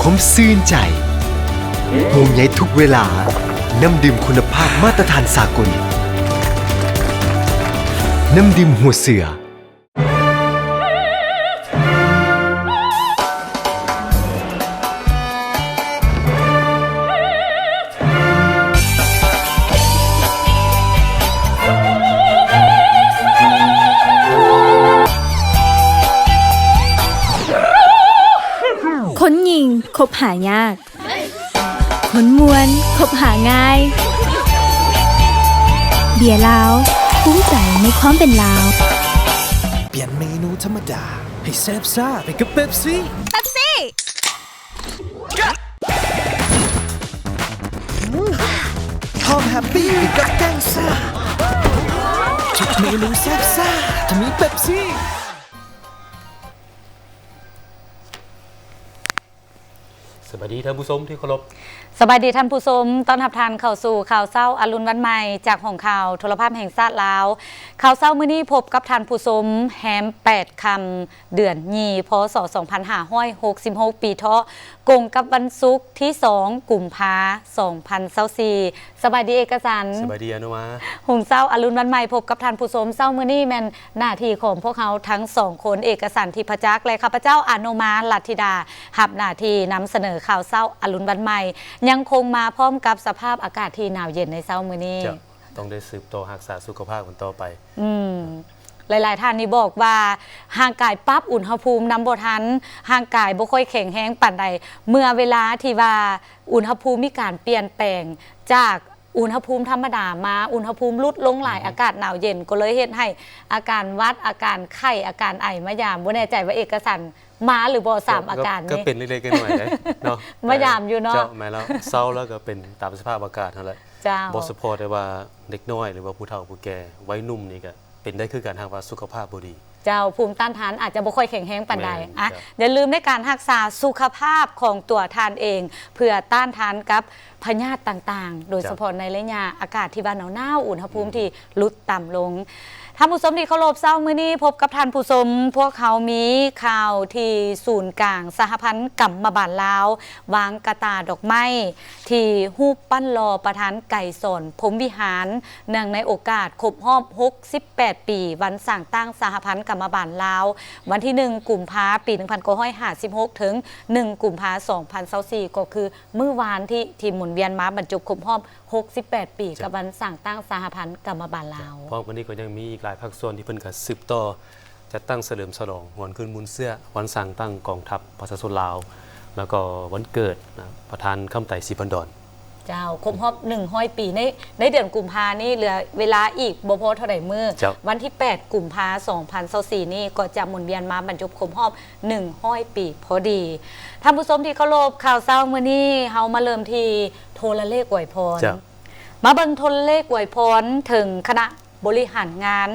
ຄວາມຊື່ນໃຈ ຫ່ວງໃຍທຸກເວລາ. ນ້ຳດື່ມຄຸນນະພາບມາດຕະຖານສາກົນ. ນ້ຳດື່ມຫົວເສືອ. ຄົນຍິງຄົບຫາຍາກ. ຄົນມ່ວນຄົບຫາງ່າຍ. ເບຍລາວ ພູມໃຈໃນຄວາມເປັນລາວ. ປ່ຽນເມນູທຳມະດາໃຫ້ແຊບຊາໄປກັບເປັບຊີ. ເປັບຊີ ພ້ອມແຮັບປີ້ໄປກັບແກ້ງຊາ. ທຸກເມນູແຊບຊາ ຖ້າມີເປັບຊີ. ສະບາຍດີທ່ານຜູ້ຊົມທີ່ເຄົາລົບ. ສະບາຍດີທ່ານຜູ້ຊົມ, ຕ້ອນຮັບທ່ານເຂົ້າສູ່ຂ່າວເຊົ້າອະລຸນວັນໃໝ່ ຈາກຫ້ອງຂ່າວໂທລະພາບແຫ່ງຊາດລາວ. ຂ່າວເຊົ້າມື້ນີ້ພົບກັບທ່ານຜູ້ຊົມແຮມແປດຄ່ຳ ເດືອນຍີ່ ພ.ສ. ສອງພັນຫ້າຮ້ອຍຫົກສິບຫົກ ປີເຖາະ ກົງກັບວັນສຸກທີສອງ ກຸມພາ ສອງພັນຊາວສີ່. ສະບາຍດີເອກະສັນ. ສະບາຍດີອະນຸມາ. ຫຸງເຊົ້າອະລຸນວັນໃໝ່ ພົບກັບທ່ານຜູ້ຊົມເຊົ້າມື້ນີ້ ແມ່ນໜ້າທີ່ຂອງພວກເຮົາທັງສອງຄົນ, ເອກະສັນ ທິບພະຈັກ ແລະ ຂ້າພະເຈົ້າ ອະນຸມາ ລັດທິດາ ຮັບໜ້າທີ່ນຳສະເໜີຂ່າວເຊົ້າອະລຸນວັນໃໝ່, ຍັງຄົງມາພ້ອມກັບສະພາບອາກາດທີ່ໜາວເຢັນໃນເຊົ້າມື້ນີ້. ເຈົ້າ, ຕ້ອງໄດ້ສືບຕໍ່ຮັກສາສຸຂະພາບກັນຕໍ່ໄປ. ອືມ, ຫຼາຍໆທ່ານນີ້ບອກວ່າ ຮ່າງກາຍປັບອຸນຫະພູມນຳບໍ່ທັນ, ຮ່າງກາຍບໍ່ຄ່ອຍແຂງແຮງປານໃດ ເມື່ອເວລາທີ່ວ່າອຸນຫະພູມມີການປ່ຽນແປງຈາກ ອຸນຫະພູມທຳມະດາມາ ອຸນຫະພູມຫຼຸດລົງຫຼາຍ, ອືຮຶ ອາກາດໜາວເຢັນ ກໍເລີຍເຮັດໃຫ້ອາການຫວັດ, ອາການໄຂ້, ອາການໄອ, ມາຢາມ. ບໍ່ແນ່ໃຈວ່າເອກະສັນມາຫຼືບໍ່ ສາມອາການນີ້. ກໍເປັນເລັກໆນ້ອຍໆເດ້ເນາະ. ມາຢາມຢູ່ເນາະ. ເຈົ້າ, ແມ່ນແລ້ວ. ເຊົາແລ້ວກໍເປັນຕາມສະພາບອາກາດຫັ້ນແຫຼະ. ເຈົ້າ. ບໍ່ສະເພາະແຕ່ວ່າເດັກນ້ອຍ ຫຼືວ່າຜູ້ເຖົ້າຜູ້ແກ່, ໄວໜຸ່ມນີ້ກໍເປັນໄດ້ຄືກັນ, ຫາກວ່າສຸຂະພາບບໍ່ດີ. ເຈົ້າ, ພູມຕ້ານທານອາດຈະບໍ່ຄ່ອຍແຂງແຮງປານໃດ. ແມ່ນ, ອ່ະ, ເຈົ້າ. ຢ່າລືມໃນການຮັກສາສຸຂະພາບຂອງຕົວທ່ານເອງ ເພື່ອຕ້ານທານກັບພະຍາດຕ່າງໆ, ໂດຍສະເພາະໃນໄລຍະອາກາດທີ່ວ່າໜາວໆ, ອຸນຫະພູມທີ່ຫຼຸດຕ່ຳລົງ. ທ່ານຜູ້ຊົມທີ່ເຄົາລົບ, ເຊົ້າມື້ນີ້ພົບກັບທ່ານຜູ້ຊົມ, ພວກເຮົາມີຂ່າວທີ່ສູນກາງສະຫະພັນກຳມະບານລາວ ວາງກະຕ່າດອກໄມ້ ທີ່ຮູບປັ້ນຫຼໍ່ປະທານໄກສອນ ພົມວິຫານ ເນື່ອງໃນໂອກາດຄົບຮອບຫົກສິບແປດປີ ວັນສ້າງຕັ້ງສະຫະພັນກຳມະບານລາວ ວັນທີໜຶ່ງ ກຸມພາ ປີໜຶ່ງພັນເກົ້າຮ້ອຍຫ້າສິບຫົກ ເຖິງ ໜຶ່ງ ກຸມພາ ສອງພັນຊາວສີ່ ກໍຄືມື້ວານທີ່ ທີ່ໝູນວຽນມາບັນຈົບຄົບຮອບຫົກສິບແປດປີ ເຈົ້າ ກັບວັນສ້າງຕັ້ງສະຫະພັນກຳມະບານລາວ. ເຈົ້າ. ພ້ອມກັນນີ້ກໍຍັງມີອີກຫຼາຍພາກສ່ວນທີ່ເພິ່ນກໍສືບຕໍ່ ຈັດຕັ້ງສະເຫຼີມສະຫຼອງຫວນຄືນມູນເຊື້ອ ວັນສ້າງຕັ້ງກອງທັບປະຊາຊົນລາວ ແລ້ວກໍວັນເກີດນະ ປະທານຄຳໄຕ ສີພັນດອນ. ເຈົ້າ, ຄົບຮອບໜຶ່ງຮ້ອຍປີ ໃນ ໃນເດືອນກຸມພານີ້ ເຫຼືອເວລາອີກບໍ່ພໍເທົ່າໃດມື້. ເຈົ້າ. ວັນທີແປດ ກຸມພາ ສອງພັນຊາວສີ່ນີ້ ກໍຈະໝູນວຽນມາບັນຈົບຄົບຮອບໜຶ່ງຮ້ອຍປີພໍດີ. ທ່ານຜູ້ຊົມທີ່ເຄົາລົບ, ຂ່າວເຊົ້າມື້ນີ້ເຮົາມາເລີ່ມທີ່ໂທລະເລກອວຍພອນ. ເຈົ້າ. ມາເບິ່ງໂທລະເລກອວຍພອນເຖິງຄະນະ ບໍລິຫານງານ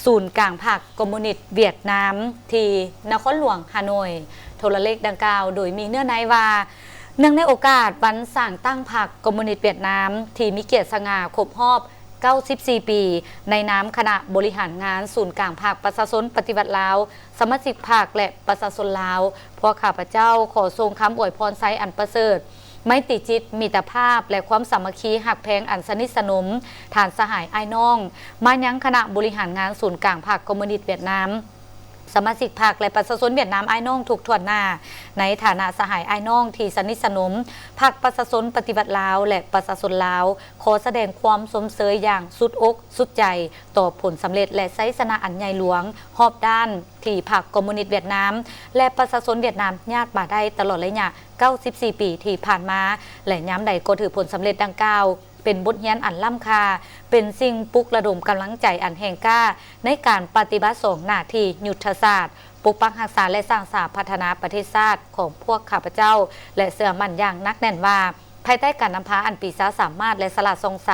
ສູນກາງພັກຄອມມູນິດຫວຽດນາມ ທີ່ນະຄອນຫຼວງຮ່າໂນ້ຍ. ໂທລະເລກດັ່ງກ່າວໂດຍມີເນື້ອໃນວ່າ ເນື່ອງໃນໂອກາດວັນສ້າງຕັ້ງພັກຄອມມູນິດຫວຽດນາມ ທີ່ມີກຽດສະຫງ່າຄົບຮອບເກົ້າສິບສີ່ປີ, ໃນນາມຄະນະບໍລິຫານງານສູນກາງພັກປະຊາຊົນປະຕິວັດລາວ, ສະມາຊິກພັກ ແລະ ປະຊາຊົນລາວ, ພວກຂ້າພະເຈົ້າຂໍສົ່ງຄຳອວຍພອນໄຊອັນປະເສີດ, ໄມຕີຈິດ, ມິດຕະພາບ ແລະ ຄວາມສາມັກຄີຮັກແພງອັນສະໜິດສະໜົມ, ທ່ານສະຫາຍອ້າຍນ້ອງ, ມາຍັງຄະນະບໍລິຫານງານສູນກາງພັກຄອມມູນິດຫວຽດນາມ, ສະມາຊິກພັກ ແລະ ປະຊາຊົນຫວຽດນາມອ້າຍນ້ອງທຸກຖ້ວນໜ້າ. ໃນຖານະສະຫາຍອ້າຍນ້ອງທີ່ສະໜິດສະໜົມ, ພັກປະຊາຊົນປະຕິວັດລາວ ແລະ ປະຊາຊົນລາວ ຂໍສະແດງຄວາມຊົມເຊີຍຢ່າງສຸດອົກສຸດໃຈຕໍ່ຜົນສຳເລັດ ແລະ ໄຊຊະນະອັນໃຫຍ່ຫຼວງຮອບດ້ານ ທີ່ພັກຄອມມູນິດຫວຽດນາມ ແລະ ປະຊາຊົນຫວຽດນາມຍາດມາໄດ້ຕະຫຼອດໄລຍະເກົ້າສິບສີ່ປີທີ່ຜ່ານມາ ແລະ ຍາມໃດກໍຖືຜົນສຳເລັດດັ່ງກ່າວເປັນບົດຮຽນອັນລ້ຳຄ່າ, ເປັນສິ່ງປຸກລະດົມກຳລັງໃຈອັນແຮງກ້າໃນການປະຕິບັດສອງໜ້າທີ່ຍຸດທະສາດ, ປົກປັກຮັກສາ ແລະ ສ້າງສາພັດທະນາປະເທດຊາດຂອງພວກຂ້າພະເຈົ້າ ແລະ ເຊື່ອໝັ້ນຢ່າງໜັກແໜ້ນວ່າ ພາຍໃຕ້ການນຳພາອັນປີຊາສາມາດ ແລະ ສະຫຼາດສ່ອງໃສ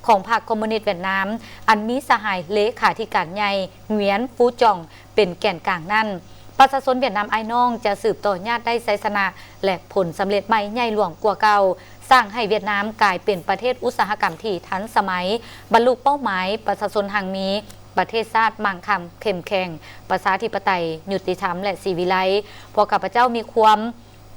ຂອງພັກຄອມມູນິດຫວຽດນາມ, ອັນມີສະຫາຍເລຂາທິການໃຫຍ່ ຫງວຽນ ຟູຈອງ ເປັນແກນກາງນັ້ນ, ປະຊາຊົນຫວຽດນາມອ້າຍນ້ອງຈະສືບຕໍ່ຍາດໄດ້ໄຊຊະນະ ແລະ ຜົນສຳເລັດໃໝ່ໃຫຍ່ຫຼວງກວ່າເກົ່າ, ສ້າງໃຫ້ຫວຽດນາມກາຍເປັນປະເທດອຸດສາຫະກຳທີ່ທັນສະໄໝ, ບັນລຸເປົ້າໝາຍປະຊາຊົນຮັ່ງມີ, ປະເທດຊາດໝັ່ງຄັ່ງເຂັ້ມແຂງ, ປະຊາທິປະໄຕ, ຍຸຕິທຳ ແລະ ສີວິໄລ. ພວກຂ້າພະເຈົ້າມີຄວາມ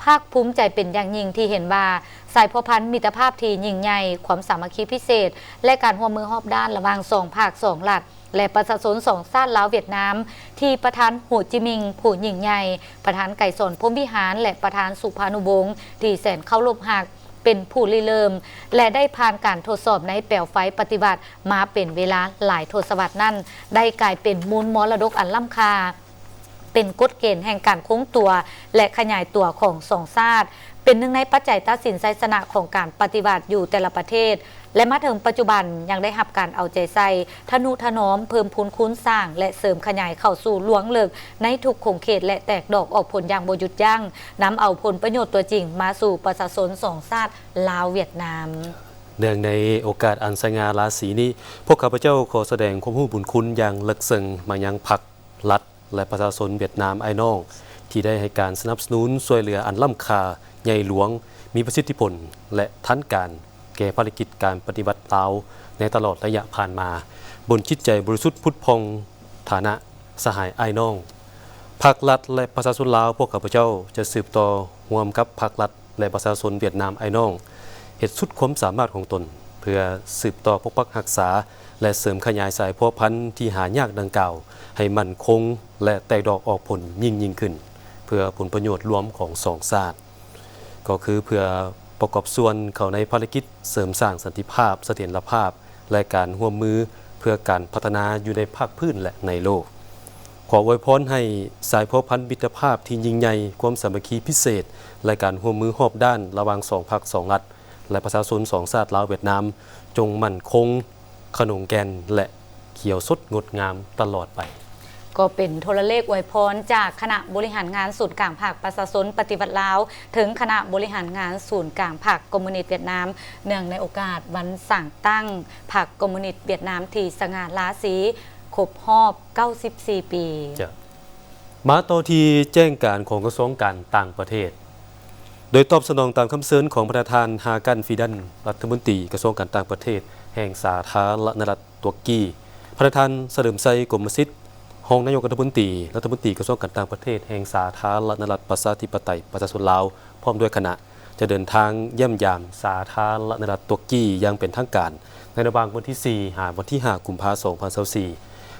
ພາກພູມໃຈເປັນຢ່າງຍິ່ງທີ່ເຫັນວ່າ ສາຍພົວພັນມິດຕະພາບທີ່ຍິ່ງໃຫຍ່, ຄວາມສາມັກຄີພິເສດ ແລະ ການຮ່ວມມືຮອບດ້ານລະຫວ່າງສອງພາກສອງລັດ ແລະ ປະຊາຊົນສອງຊາດລາວ-ຫວຽດນາມ ທີ່ປະທານ ໂຮຈິມິງ ຜູ້ຍິ່ງໃຫຍ່, ປະທານ ໄກສອນ ພົມວິຫານ ແລະ ປະທານ ສຸພານຸວົງ ທີ່ແສນເຄົາລົບຮັກ ເປັນຜູ້ລິເລີ່ມ ແລະ ໄດ້ຜ່ານການທົດສອບໃນແປວໄຟປະຕິວັດມາເປັນເວລາຫຼາຍທົດສະວັດນັ້ນ ໄດ້ກາຍເປັນມູນມໍລະດົກອັນລ້ຳຄ່າ, ເປັນກົດເກນແຫ່ງການຄົງຕົວ ແລະ ຂະຫຍາຍຕົວຂອງສອງຊາດ, ເປັນໜຶ່ງໃນປັດໄຈຕັດສິນໄຊຊະນະຂອງການປະຕິວັດຢູ່ແຕ່ລະປະເທດ ແລະ ມາເຖິງປັດຈຸບັນຍັງໄດ້ຮັບການເອົາໃຈໃສ່, ທະນຸຖະໜອມ, ເພີ່ມພູນຄູນສ້າງ ແລະ ເສີມຂະຫຍາຍເຂົ້າສູ່ລວງເລິກໃນທຸກຂົງເຂດ ແລະ ແຕກດອກອອກຜົນຢ່າງບໍ່ຢຸດຢັ້ງ, ນຳເອົາຜົນປະໂຫຍດຕົວຈິງມາສູ່ປະຊາຊົນສອງຊາດລາວ-ຫວຽດນາມ. ເນື່ອງໃນໂອກາດອັນສະຫງ່າລາສີນີ້, ພວກຂ້າພະເຈົ້າຂໍສະແດງຄວາມຮູ້ບຸນຄຸນຢ່າງເລິກເຊິ່ງມາຍັງພັກລັດ ແລະ ປະຊາຊົນຫວຽດນາມອ້າຍນ້ອງ ທີ່ໄດ້ໃຫ້ການສະໜັບສະໜູນຊ່ວຍເຫຼືອອັນລ້ຳຄ່າ, ໃຫຍ່ຫຼວງ, ມີປະສິດທິຜົນ ແລະ ທັນການແກ່ພາລະກິດການປະຕິວັດລາວໃນຕະຫຼອດໄລຍະຜ່ານມາ, ບົນຈິດໃຈບໍລິສຸດຜຸດຜ່ອງ, ຖານະສະຫາຍອ້າຍນ້ອງ. ພັກລັດ ແລະ ປະຊາຊົນລາວ ພວກຂ້າພະເຈົ້າຈະສືບຕໍ່ຮ່ວມກັບພັກລັດ ແລະ ປະຊາຊົນຫວຽດນາມອ້າຍນ້ອງ ເຮັດສຸດຄວາມສາມາດຂອງຕົນ ເພື່ອສືບຕໍ່ປົກປັກຮັກສາ ແລະ ເສີມຂະຫຍາຍສາຍພົວພັນທີ່ຫາຍາກດັ່ງກ່າວໃຫ້ໝັ້ນຄົງ ແລະ ແຕກດອກອອກຜົນຍິ່ງໆຂຶ້ນ ເພື່ອຜົນປະໂຫຍດລວມຂອງສອງຊາດ, ກໍຄືເພື່ອປະກອບສ່ວນເຂົ້າໃນພາລະກິດເສີມສ້າງສັນຕິພາບ, ສະຖຽນລະພາບ ແລະ ການຮ່ວມມືເພື່ອການພັດທະນາຢູ່ໃນພາກພື້ນ ແລະ ໃນໂລກ. ຂໍອວຍພອນໃຫ້ສາຍພົວພັນມິດຕະພາບທີ່ຍິ່ງໃຫຍ່, ຄວາມສາມັກຄີພິເສດ ແລະ ການຮ່ວມມືຮອບດ້ານລະຫວ່າງສອງພັກສອງລັດ ແລະ ປະຊາຊົນສອງຊາດລາວ-ຫວຽດນາມ ຈົ່ງໝັ້ນຄົງ, ຂະໜົງແກ່ນ ແລະ ຂຽວສົດງົດງາມຕະຫຼອດໄປ. ກໍເປັນໂທລະເລກອວຍພອນຈາກຄະນະບໍລິຫານງານສູນກາງພັກປະຊາຊົນປະຕິວັດລາວ ເຖິງຄະນະບໍລິຫານງານສູນກາງພັກຄອມມູນິດຫວຽດນາມ ເນື່ອງໃນໂອກາດວັນສ້າງຕັ້ງພັກຄອມມູນິດຫວຽດນາມທີ່ສະຫງ່າລາສີ ຄົບຮອບເກົ້າສິບສີ່ປີ. ມາຕໍ່ທີ່ແຈ້ງການຂອງກະຊວງການຕ່າງປະເທດ. ໂດຍຕອບສະໜອງຕາມຄຳເຊີນຂອງພະນະທ່ານ ຮາກັນ ຟີດັນ ລັດຖະມົນຕີກະຊວງການຕ່າງປະເທດແຫ່ງສາທາລະນະລັດ ຕຸລະກີ, ພະນະທ່ານ ສະເຫຼີມໄຊ ກົມມະສິດ ຮອງນາຍົກລັດຖະມົນຕີ, ລັດຖະມົນຕີກະຊວງການຕ່າງປະເທດແຫ່ງສາທາລະນະລັດ ປະຊາທິປະໄຕ ປະຊາຊົນລາວ ພ້ອມດ້ວຍຄະນະ ຈະເດີນທາງຢ້ຽມຢາມສາທາລະນະລັດຕຸລະກີຢ່າງເປັນທາງການ ໃນລະຫວ່າງວັນທີສີ່ ຫາ ວັນທີຫ້າ ກຸມພາ ສອງພັນຊາວສີ່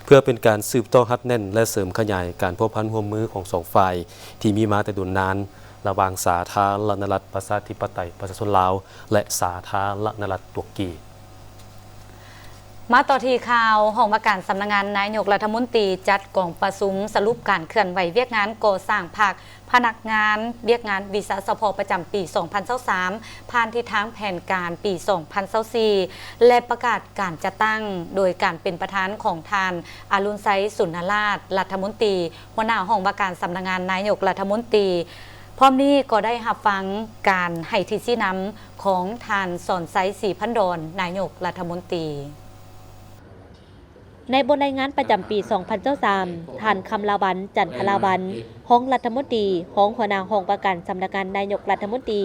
ເພື່ອເປັນການສືບຕໍ່ຮັດແໜ້ນ ແລະ ເສີມຂະຫຍາຍການພົວພັນຮ່ວມມືຂອງສອງຝ່າຍທີ່ມີມາແຕ່ດົນນານ ລະຫວ່າງສາທາລະນະລັດ ປະຊາທິປະໄຕ ປະຊາຊົນລາວ ແລະ ສາທາລະນະລັດຕຸລະກີ. ມາຕໍ່ທີ່ຂ່າວ, ຫ້ອງວ່າການສຳນັກງານນາຍົກລັດຖະມົນຕີ ຈັດກອງປະຊຸມສະຫຼຸບການເຄື່ອນໄຫວວຽກງານກໍ່ສ້າງພັກ, ພະນັກງານ, ວຽກງານວິຊາສະເພາະປະຈຳປີສອງພັນຊາວສາມ ຜ່ານທິດທາງແຜນການປີສອງພັນຊາວສີ່ ແລະ ປະກາດການຈັດຕັ້ງ ໂດຍການເປັນປະທານຂອງທ່ານ ອາລຸນໄຊ ສຸນນະລາດ ລັດຖະມົນຕີ ຫົວໜ້າຫ້ອງວ່າການສຳນັກງານນາຍົກລັດຖະມົນຕີ. ພ້ອມນີ້ກໍໄດ້ຮັບຟັງການໃຫ້ທິດຊີ້ນຳຂອງທ່ານ ສອນໄຊ ສີພັນດອນ ນາຍົກລັດຖະມົນຕີ. ໃນບົດລາຍງານປະຈຳປີສອງພັນຊາວສາມ ທ່ານ ຄຳລາວັນ ຈັນທະລາວັນ ຮອງລັດຖະມົນຕີ, ຮອງຫົວໜ້າຫ້ອງວ່າການສຳນັກງານນາຍົກລັດຖະມົນຕີ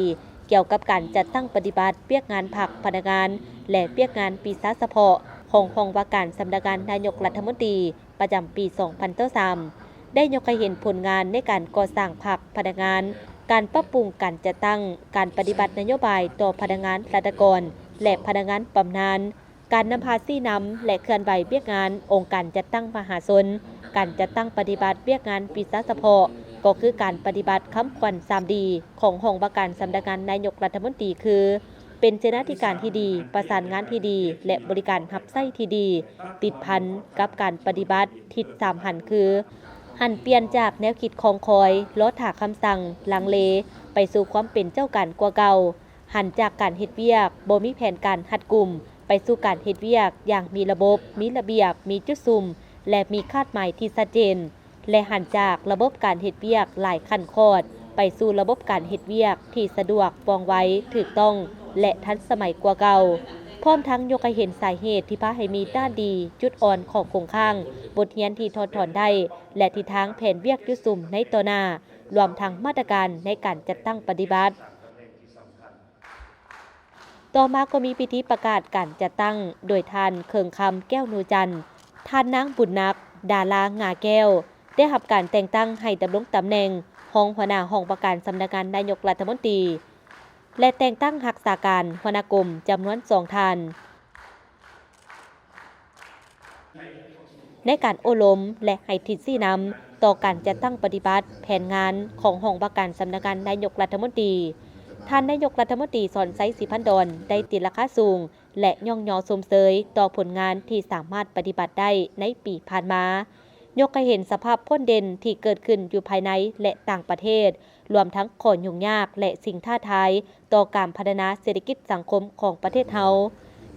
ກ່ຽວກັບການຈັດຕັ້ງປະຕິບັດວຽກງານພັກ, ພະນັກງານ ແລະ ວຽກງານວິຊາສະເພາະຂອງຫ້ອງວ່າການສຳນັກງານນາຍົກລັດຖະມົນຕີ ປະຈຳປີສອງພັນຊາວສາມ ໄດ້ຍົກໃຫ້ເຫັນຜົນງານໃນການກໍ່ສ້າງພັກ, ພະນັກງານ, ການປັບປຸງການຈັດຕັ້ງ, ການປະຕິບັດນະໂຍບາຍຕໍ່ພະນັກງານລັດຖະກອນ ແລະ ພະນັກງານບຳນານ, ການນຳພາຊີ້ນຳ ແລະ ເຄື່ອນໄຫວວຽກງານອົງການຈັດຕັ້ງມະຫາຊົນ, ການຈັດຕັ້ງປະຕິບັດວຽກງານວິຊາສະເພາະ ກໍຄືການປະຕິບັດຄຳຂວັນສາມດີ ຂອງຫ້ອງວ່າການສຳນັກງານນາຍົກລັດຖະມົນຕີ ຄື ເປັນເສນາທິການທີ່ດີ, ປະສານງານທີ່ດີ ແລະ ບໍລິການຮັບໃຊ້ທີ່ດີ, ຕິດພັນກັບການປະຕິບັດທິດສາມຫັນ ຄື ຫັນປ່ຽນຈາກແນວຄິດຄອງຄອຍ, ລໍຖ້າຄຳສັ່ງ, ລັງເລ, ໄປສູ່ຄວາມເປັນເຈົ້າການກວ່າເກົ່າ, ຫັນຈາກການເຮັດວຽກບໍ່ມີແຜນການຮັດກຸມ ໄປສູ່ການເຮັດວຽກຢ່າງມີລະບົບ, ມີລະບຽບ, ມີຈຸດສຸມ ແລະ ມີຄາດໝາຍທີ່ຊັດເຈນ ແລະ ຫັນຈາກລະບົບການເຮັດວຽກຫຼາຍຂັ້ນຂອດ ໄປສູ່ລະບົບການເຮັດວຽກທີ່ສະດວກ, ວ່ອງໄວ, ຖືກຕ້ອງ ແລະ ທັນສະໄໝກວ່າເກົ່າ, ພ້ອມທັງຍົກໃຫ້ເຫັນສາເຫດທີ່ພາໃຫ້ມີດ້ານດີ, ຈຸດອ່ອນຂອງຄົງຄ້າງ, ບົດຮຽນທີ່ຖອດຖອນໄດ້ ແລະ ທິດທາງແຜນວຽກຈຸດສຸມໃນຕໍ່ໜ້າ, ລວມທັງມາດຕະການໃນການຈັດຕັ້ງປະຕິບັດ. ຕໍ່ມາກໍມີພິທີປະກາດການຈັດຕັ້ງໂດຍທ່ານ ເຄິ່ງຄຳ ແກ້ວນູຈັນ, ທ່ານນາງ ບຸນນັກ ດາລາ ງາແກ້ວ ໄດ້ຮັບການແຕ່ງຕັ້ງໃຫ້ດຳລົງຕຳແໜ່ງ ຮອງຫົວໜ້າຫ້ອງວ່າການສຳນັກງານນາຍົກລັດຖະມົນຕີ ແລະ ແຕ່ງຕັ້ງຮັກສາການຫົວໜ້າກົມຈຳນວນສອງທ່ານ ໃນການໂອ້ລົມ ແລະ ໃຫ້ທິດຊີ້ນຳຕໍ່ການຈັດຕັ້ງປະຕິບັດແຜນງານຂອງຫ້ອງວ່າການສຳນັກງານນາຍົກລັດຖະມົນຕີ. ທ່ານນາຍົກລັດຖະມົນຕີ ສອນໄຊ ສີພັນດອນ ໄດ້ຕີລາຄາສູງ ແລະ ຍ້ອງຍໍຊົມເຊີຍຕໍ່ຜົນງານທີ່ສາມາດປະຕິບັດໄດ້ໃນປີຜ່ານມາ, ຍົກໃຫ້ເຫັນສະພາບພົ້ນເດັ່ນທີ່ເກີດຂຶ້ນຢູ່ພາຍໃນ ແລະ ຕ່າງປະເທດ, ລວມທັງຂໍ້ຫຍຸ້ງຍາກ ແລະ ສິ່ງທ້າທາຍຕໍ່ການພັດທະນາເສດຖະກິດສັງຄົມຂອງປະເທດເຮົາ.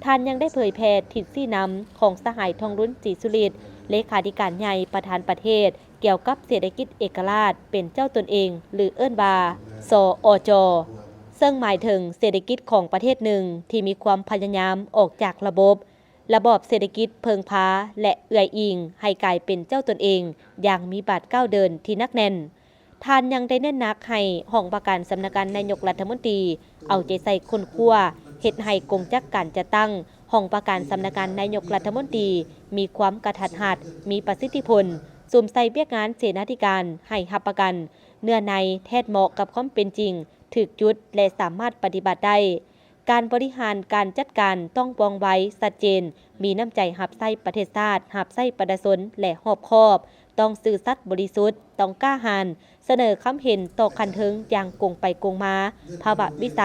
ທ່ານຍັງໄດ້ເຜີຍແຜ່ທິດຊີ້ນຳຂອງສະຫາຍ ທອງລຸນ ສີສຸລິດ ເລຂາທິການໃຫຍ່ປະທານປະເທດ ກ່ຽວກັບເສດຖະກິດເອກະລາດເປັນເຈົ້າຕົນເອງ ຫຼື ເອີ້ນວ່າ ສອຈ ເຊິ່ງໝາຍເຖິງເສດຖະກິດຂອງປະເທດໜຶ່ງທີ່ມີຄວາມພະຍາຍາມອອກຈາກລະບົບ ລະບອບເສດຖະກິດເພິ່ງພາ ແລະ ເອື້ອຍອີງໃຫ້ກາຍເປັນເຈົ້າຕົນເອງຢ່າງມີບາດກ້າວເດີນທີ່ໜັກແໜ້ນ. ທ່ານຍັງໄດ້ເນັ້ນໜັກໃຫ້ຫ້ອງວ່າການສຳນັກງານນາຍົກລັດຖະມົນຕີເອົາໃຈໃສ່ຄົ້ນຄວ້າເຮັດໃຫ້ກົງຈັກການຈັດຕັ້ງຫ້ອງວ່າການສຳນັກງານນາຍົກລັດຖະມົນຕີມີຄວາມກະທັດຮັດ, ມີປະສິດທິຜົນ, ສຸມໃສ່ວຽກງານເສນາທິການໃຫ້ຮັບປະກັນເນື້ອໃນແທດເໝາະກັບຄວາມເປັນຈິງ, ຖືກຈຸດ ແລະ ສາມາດປະຕິບັດໄດ້. ການບໍລິຫານການຈັດການຕ້ອງວ່ອງໄວ, ຊັດເຈນ, ມີນ້ຳໃຈຮັບໃຊ້ປະເທດຊາດ, ຮັບໃຊ້ປະຊາຊົນ ແລະ ຮອບຄອບ, ຕ້ອງຊື່ສັດບໍລິສຸດ, ຕ້ອງກ້າຫານ, ສະເໜີຄຳເຫັນຕໍ່ຂັ້ນເທິງຢ່າງກົງໄປກົງມາ, ພາວະວິໄສ,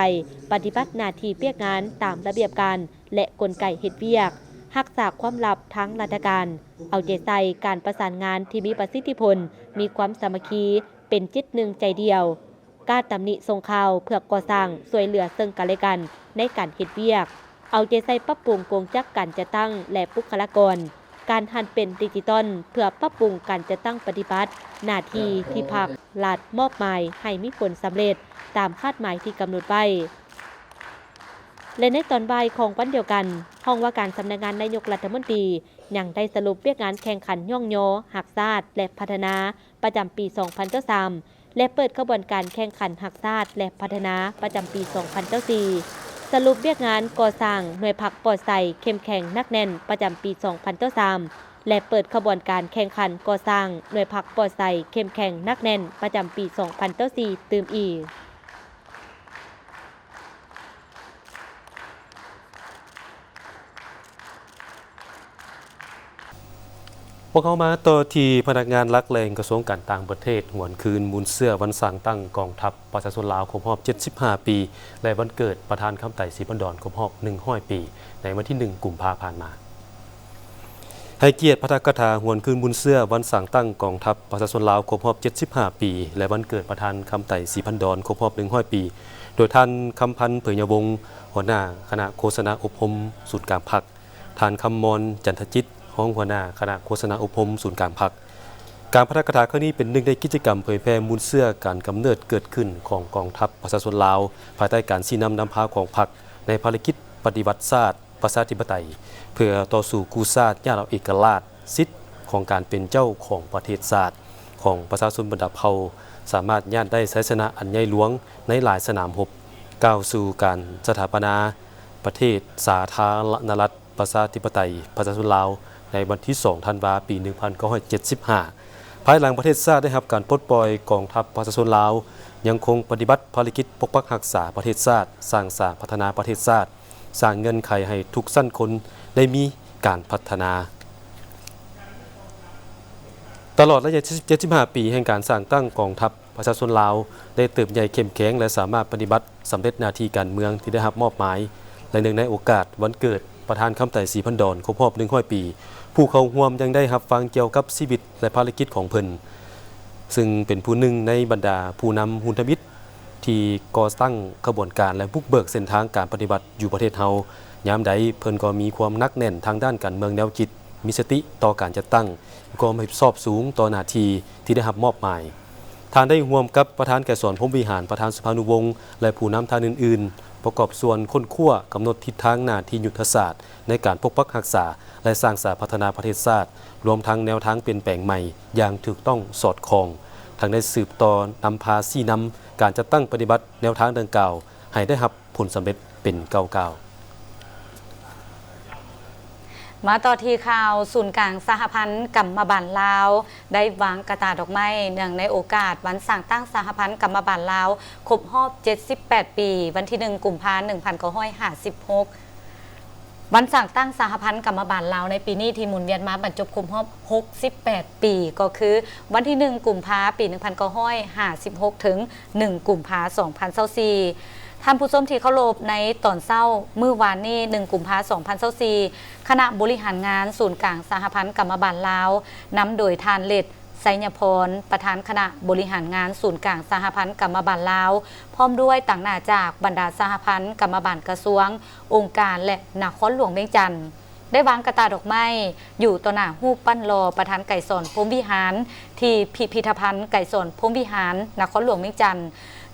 ປະຕິບັດໜ້າທີ່ວຽກງານຕາມລະບຽບການ ແລະ ກົນໄກເຮັດວຽກ, ຮັກສາຄວາມລັບທາງລັດຖະການ, ເອົາໃຈໃສ່ການປະສານງານທີ່ມີປະສິດທິຜົນ, ມີຄວາມສາມັກຄີ, ເປັນຈິດໜຶ່ງໃຈດຽວ. ການຕຳໜິສົ່ງຂ່າວເພື່ອກໍ່ສ້າງຊ່ວຍເຫຼືອເຊິ່ງກັນແລະກັນໃນການເຮັດວຽກ, ເອົາໃຈໃສ່ປັບປຸງກົງຈັກການຈັດຕັ້ງ ແລະ ບຸກຄະລາກອນ, ການຫັນເປັນດິຈິຕອນເພື່ອປັບປຸງການຈັດຕັ້ງປະຕິບັດໜ້າທີ່ທີ່ພັກລັດມອບໝາຍໃຫ້ມີຜົນສຳເລັດຕາມຄາດໝາຍທີ່ກຳນົດໄວ້. ແລະ ໃນຕອນບ່າຍຂອງວັນດຽວກັນ, ຫ້ອງວ່າການສຳນັກງານນາຍົກລັດຖະມົນຕີຍັງໄດ້ສະຫຼຸບວຽກງານແຂ່ງຂັນຍ້ອງຍໍຮັກຊາດ ແລະ ພັດທະນາ ປະຈຳປີສອງພັນຊາວສາມ ແລະ ເປີດຂະບວນການແຂ່ງຂັນຮັກຊາດ ແລະ ພັດທະນາປະຈຳປີສອງພັນຊາວສີ່, ສະຫຼຸບວຽກງານກໍ່ສ້າງໜ່ວຍພັກປອດໃສເຂັ້ມແຂງໜັກແໜ້ນປະຈຳປີສອງພັນຊາວສາມ ແລະ ເປີດຂະບວນການແຂ່ງຂັນກໍ່ສ້າງໜ່ວຍພັກປອດໃສເຂັ້ມແຂງໜັກແໜ້ນປະຈຳປີສອງພັນຊາວສີ່ຕື່ມອີກ. ພວກເຮົາມາຕໍ່ທີ່ພະນັກງານຫຼັກແຫຼ່ງກະຊວງການຕ່າງປະເທດ ຫວນຄືນມູນເຊື້ອວັນສ້າງຕັ້ງກອງທັບປະຊາຊົນລາວຄົບຮອບເຈັດສິບຫ້າປີ ແລະ ວັນເກີດປະທານຄຳໄຕ ສີພັນດອນ ຄົບຮອບໜຶ່ງຮ້ອຍປີ ໃນວັນທີໜຶ່ງ ກຸມພາ ຜ່ານມາ. ໃຫ້ກຽດປາຖະກະຖາຫວນຄືນມູນເຊື້ອວັນສ້າງຕັ້ງກອງທັບປະຊາຊົນລາວຄົບຮອບເຈັດສິບຫ້າປີ ແລະ ວັນເກີດປະທານຄຳໄຕ ສີພັນດອນ ຄົບຮອບໜຶ່ງຮ້ອຍປີ ໂດຍທ່ານ ຄຳພັນ ເຜີຍຍະວົງ ຫົວໜ້າຄະນະໂຄສະນາອົບຮົມສູນກາງພັກ, ທ່ານ ຄຳມອນ ຈັນທະຈິດ ຮອງຫົວໜ້າຄະນະໂຄສະນາອົບຮົມສູນກາງພັກ. ການປາຖະກະຖາຄັ້ງນີ້ເປັນໜຶ່ງໃນກິດຈະກຳເຜີຍແຜ່ມູນເຊື້ອການກຳເນີດເກີດຂຶ້ນຂອງກອງທັບປະຊາຊົນລາວ ພາຍໃຕ້ການຊີ້ນຳນຳພາຂອງພັກ ໃນພາລະກິດປະຕິວັດຊາດ ປະຊາທິປະໄຕ ເພື່ອຕໍ່ສູ້ກູ້ຊາດ ຍາດເອົາເອກະລາດ, ສິດຂອງການເປັນເຈົ້າຂອງປະເທດຊາດ ຂອງປະຊາຊົນບັນດາເຜົ່າ ສາມາດຍາດໄດ້ໄຊຊະນະອັນໃຫຍ່ຫຼວງໃນຫຼາຍສະໜາມຮົບ ກ້າວສູ່ການສະຖາປະນາປະເທດສາທາລະນະລັດ ປະຊາທິປະໄຕ ປະຊາຊົນລາວ ໃນວັນທີສອງ ທັນວາ ປີໜຶ່ງພັນເກົ້າຮ້ອຍເຈັດສິບຫ້າ. ພາຍຫຼັງປະເທດຊາດໄດ້ຮັບການປົດປ່ອຍ, ກອງທັບປະຊາຊົນລາວຍັງຄົງປະຕິບັດພາລະກິດປົກປັກຮັກສາປະເທດຊາດ, ສ້າງສາພັດທະນາປະເທດຊາດ, ສ້າງເງື່ອນໄຂໃຫ້ທຸກຊັ້ນຄົນໄດ້ມີການພັດທະນາ. ຕະຫຼອດໄລຍະເຈັດສິບຫ້າປີແຫ່ງການສ້າງຕັ້ງກອງທັບ ປະຊາຊົນລາວໄດ້ເຕີບໃຫຍ່ເຂັ້ມແຂງ ແລະ ສາມາດປະຕິບັດສຳເລັດໜ້າທີ່ການເມືອງທີ່ໄດ້ຮັບມອບໝາຍ ແລະ ເນື່ອງໃນໂອກາດວັນເກີດປະທານຄຳໄຕ ສີພັນດອນ ຄົບຮອບໜຶ່ງຮ້ອຍປີ, ຜູ້ເຂົ້າຮ່ວມຍັງໄດ້ຮັບຟັງກ່ຽວກັບຊີວິດ ແລະ ພາລະກິດຂອງເພິ່ນ, ຊຶ່ງເປັນຜູ້ໜຶ່ງໃນບັນດາຜູ້ນຳຮຸນທຳອິດທີ່ກໍ່ຕັ້ງຂະບວນການ ແລະ ບຸກເບີກເສັ້ນທາງການປະຕິວັດຢູ່ປະເທດເຮົາ. ຍາມໃດເພິ່ນກໍມີຄວາມໜັກແໜ້ນທາງດ້ານການເມືອງແນວຄິດ, ມີສະຕິຕໍ່ການຈັດຕັ້ງ, ມີຄວາມຮັບຜິດຊອບສູງຕໍ່ໜ້າທີ່ທີ່ໄດ້ຮັບມອບໝາຍ. ທ່ານໄດ້ຮ່ວມກັບປະທານໄກສອນ ພົມວິຫານ, ປະທານສຸພານຸວົງ ແລະ ຜູ້ນຳທ່ານອື່ນໆ ປະກອບສ່ວນຄົ້ນຄວ້າ, ກຳນົດທິດທາງໜ້າທີ່ຍຸດທະສາດໃນການປົກປັກຮັກສາ ແລະ ສ້າງສາພັດທະນາປະເທດຊາດ, ລວມທັງແນວທາງປ່ຽນແປງໃໝ່ຢ່າງຖືກຕ້ອງສອດຄ່ອງ, ທັງໄດ້ສືບຕໍ່ນຳພາຊີ້ນຳການຈັດຕັ້ງປະຕິບັດແນວທາງດັ່ງກ່າວໃຫ້ໄດ້ຮັບ ຜົນສຳເລັດເປັນກ້າວໆ. ມາຕໍ່ທີ່ຂ່າວ ສູນກາງສະຫະພັນກຳມະບານລາວ ໄດ້ວາງກະຕ່າດອກໄມ້ ເນື່ອງໃນໂອກາດວັນສ້າງຕັ້ງສະຫະພັນກຳມະບານລາວ ຄົບຮອບເຈັດສິບແປດປີ ວັນທີໜຶ່ງ ກຸມພາ ໜຶ່ງພັນເກົ້າຮ້ອຍຫ້າສິບຫົກ. ວັນສ້າງຕັ້ງສະຫະພັນກຳມະບານລາວໃນປີນີ້ ທີ່ໝູນວຽນມາບັນຈົບຄົບຮອບຫົກສິບແປດປີ ກໍຄືວັນທີໜຶ່ງ ກຸມພາ ປີໜຶ່ງພັນເກົ້າຮ້ອຍຫ້າສິບຫົກ ເຖິງໜຶ່ງ ກຸມພາ ສອງພັນຊາວສີ່. ທ່ານຜູ້ຊົມທີ່ເຄົາລົບ, ໃນຕອນເຊົ້າມື້ວານນີ້ ໜຶ່ງ ກຸມພາ ສອງພັນຊາວສີ່ ຄະນະບໍລິຫານງານສູນກາງສະຫະພັນກຳມະບານລາວ ນຳໂດຍທ່ານ ເລັດ ໄຊຍະພອນ ປະທານຄະນະບໍລິຫານງານສູນກາງສະຫະພັນກຳມະບານລາວ ພ້ອມດ້ວຍຕາງໜ້າຈາກບັນດາສະຫະພັນກຳມະບານກະຊວງ, ອົງການ ແລະ ນະຄອນຫຼວງວຽງຈັນ ໄດ້ວາງກະຕ່າດອກໄມ້ຢູ່ຕໍ່ໜ້າຮູບປັ້ນຫຼໍ່ປະທານໄກສອນ ພົມວິຫານ ທີ່ພິພິທະພັນໄກສອນ ພົມວິຫານ ນະຄອນຫຼວງວຽງຈັນ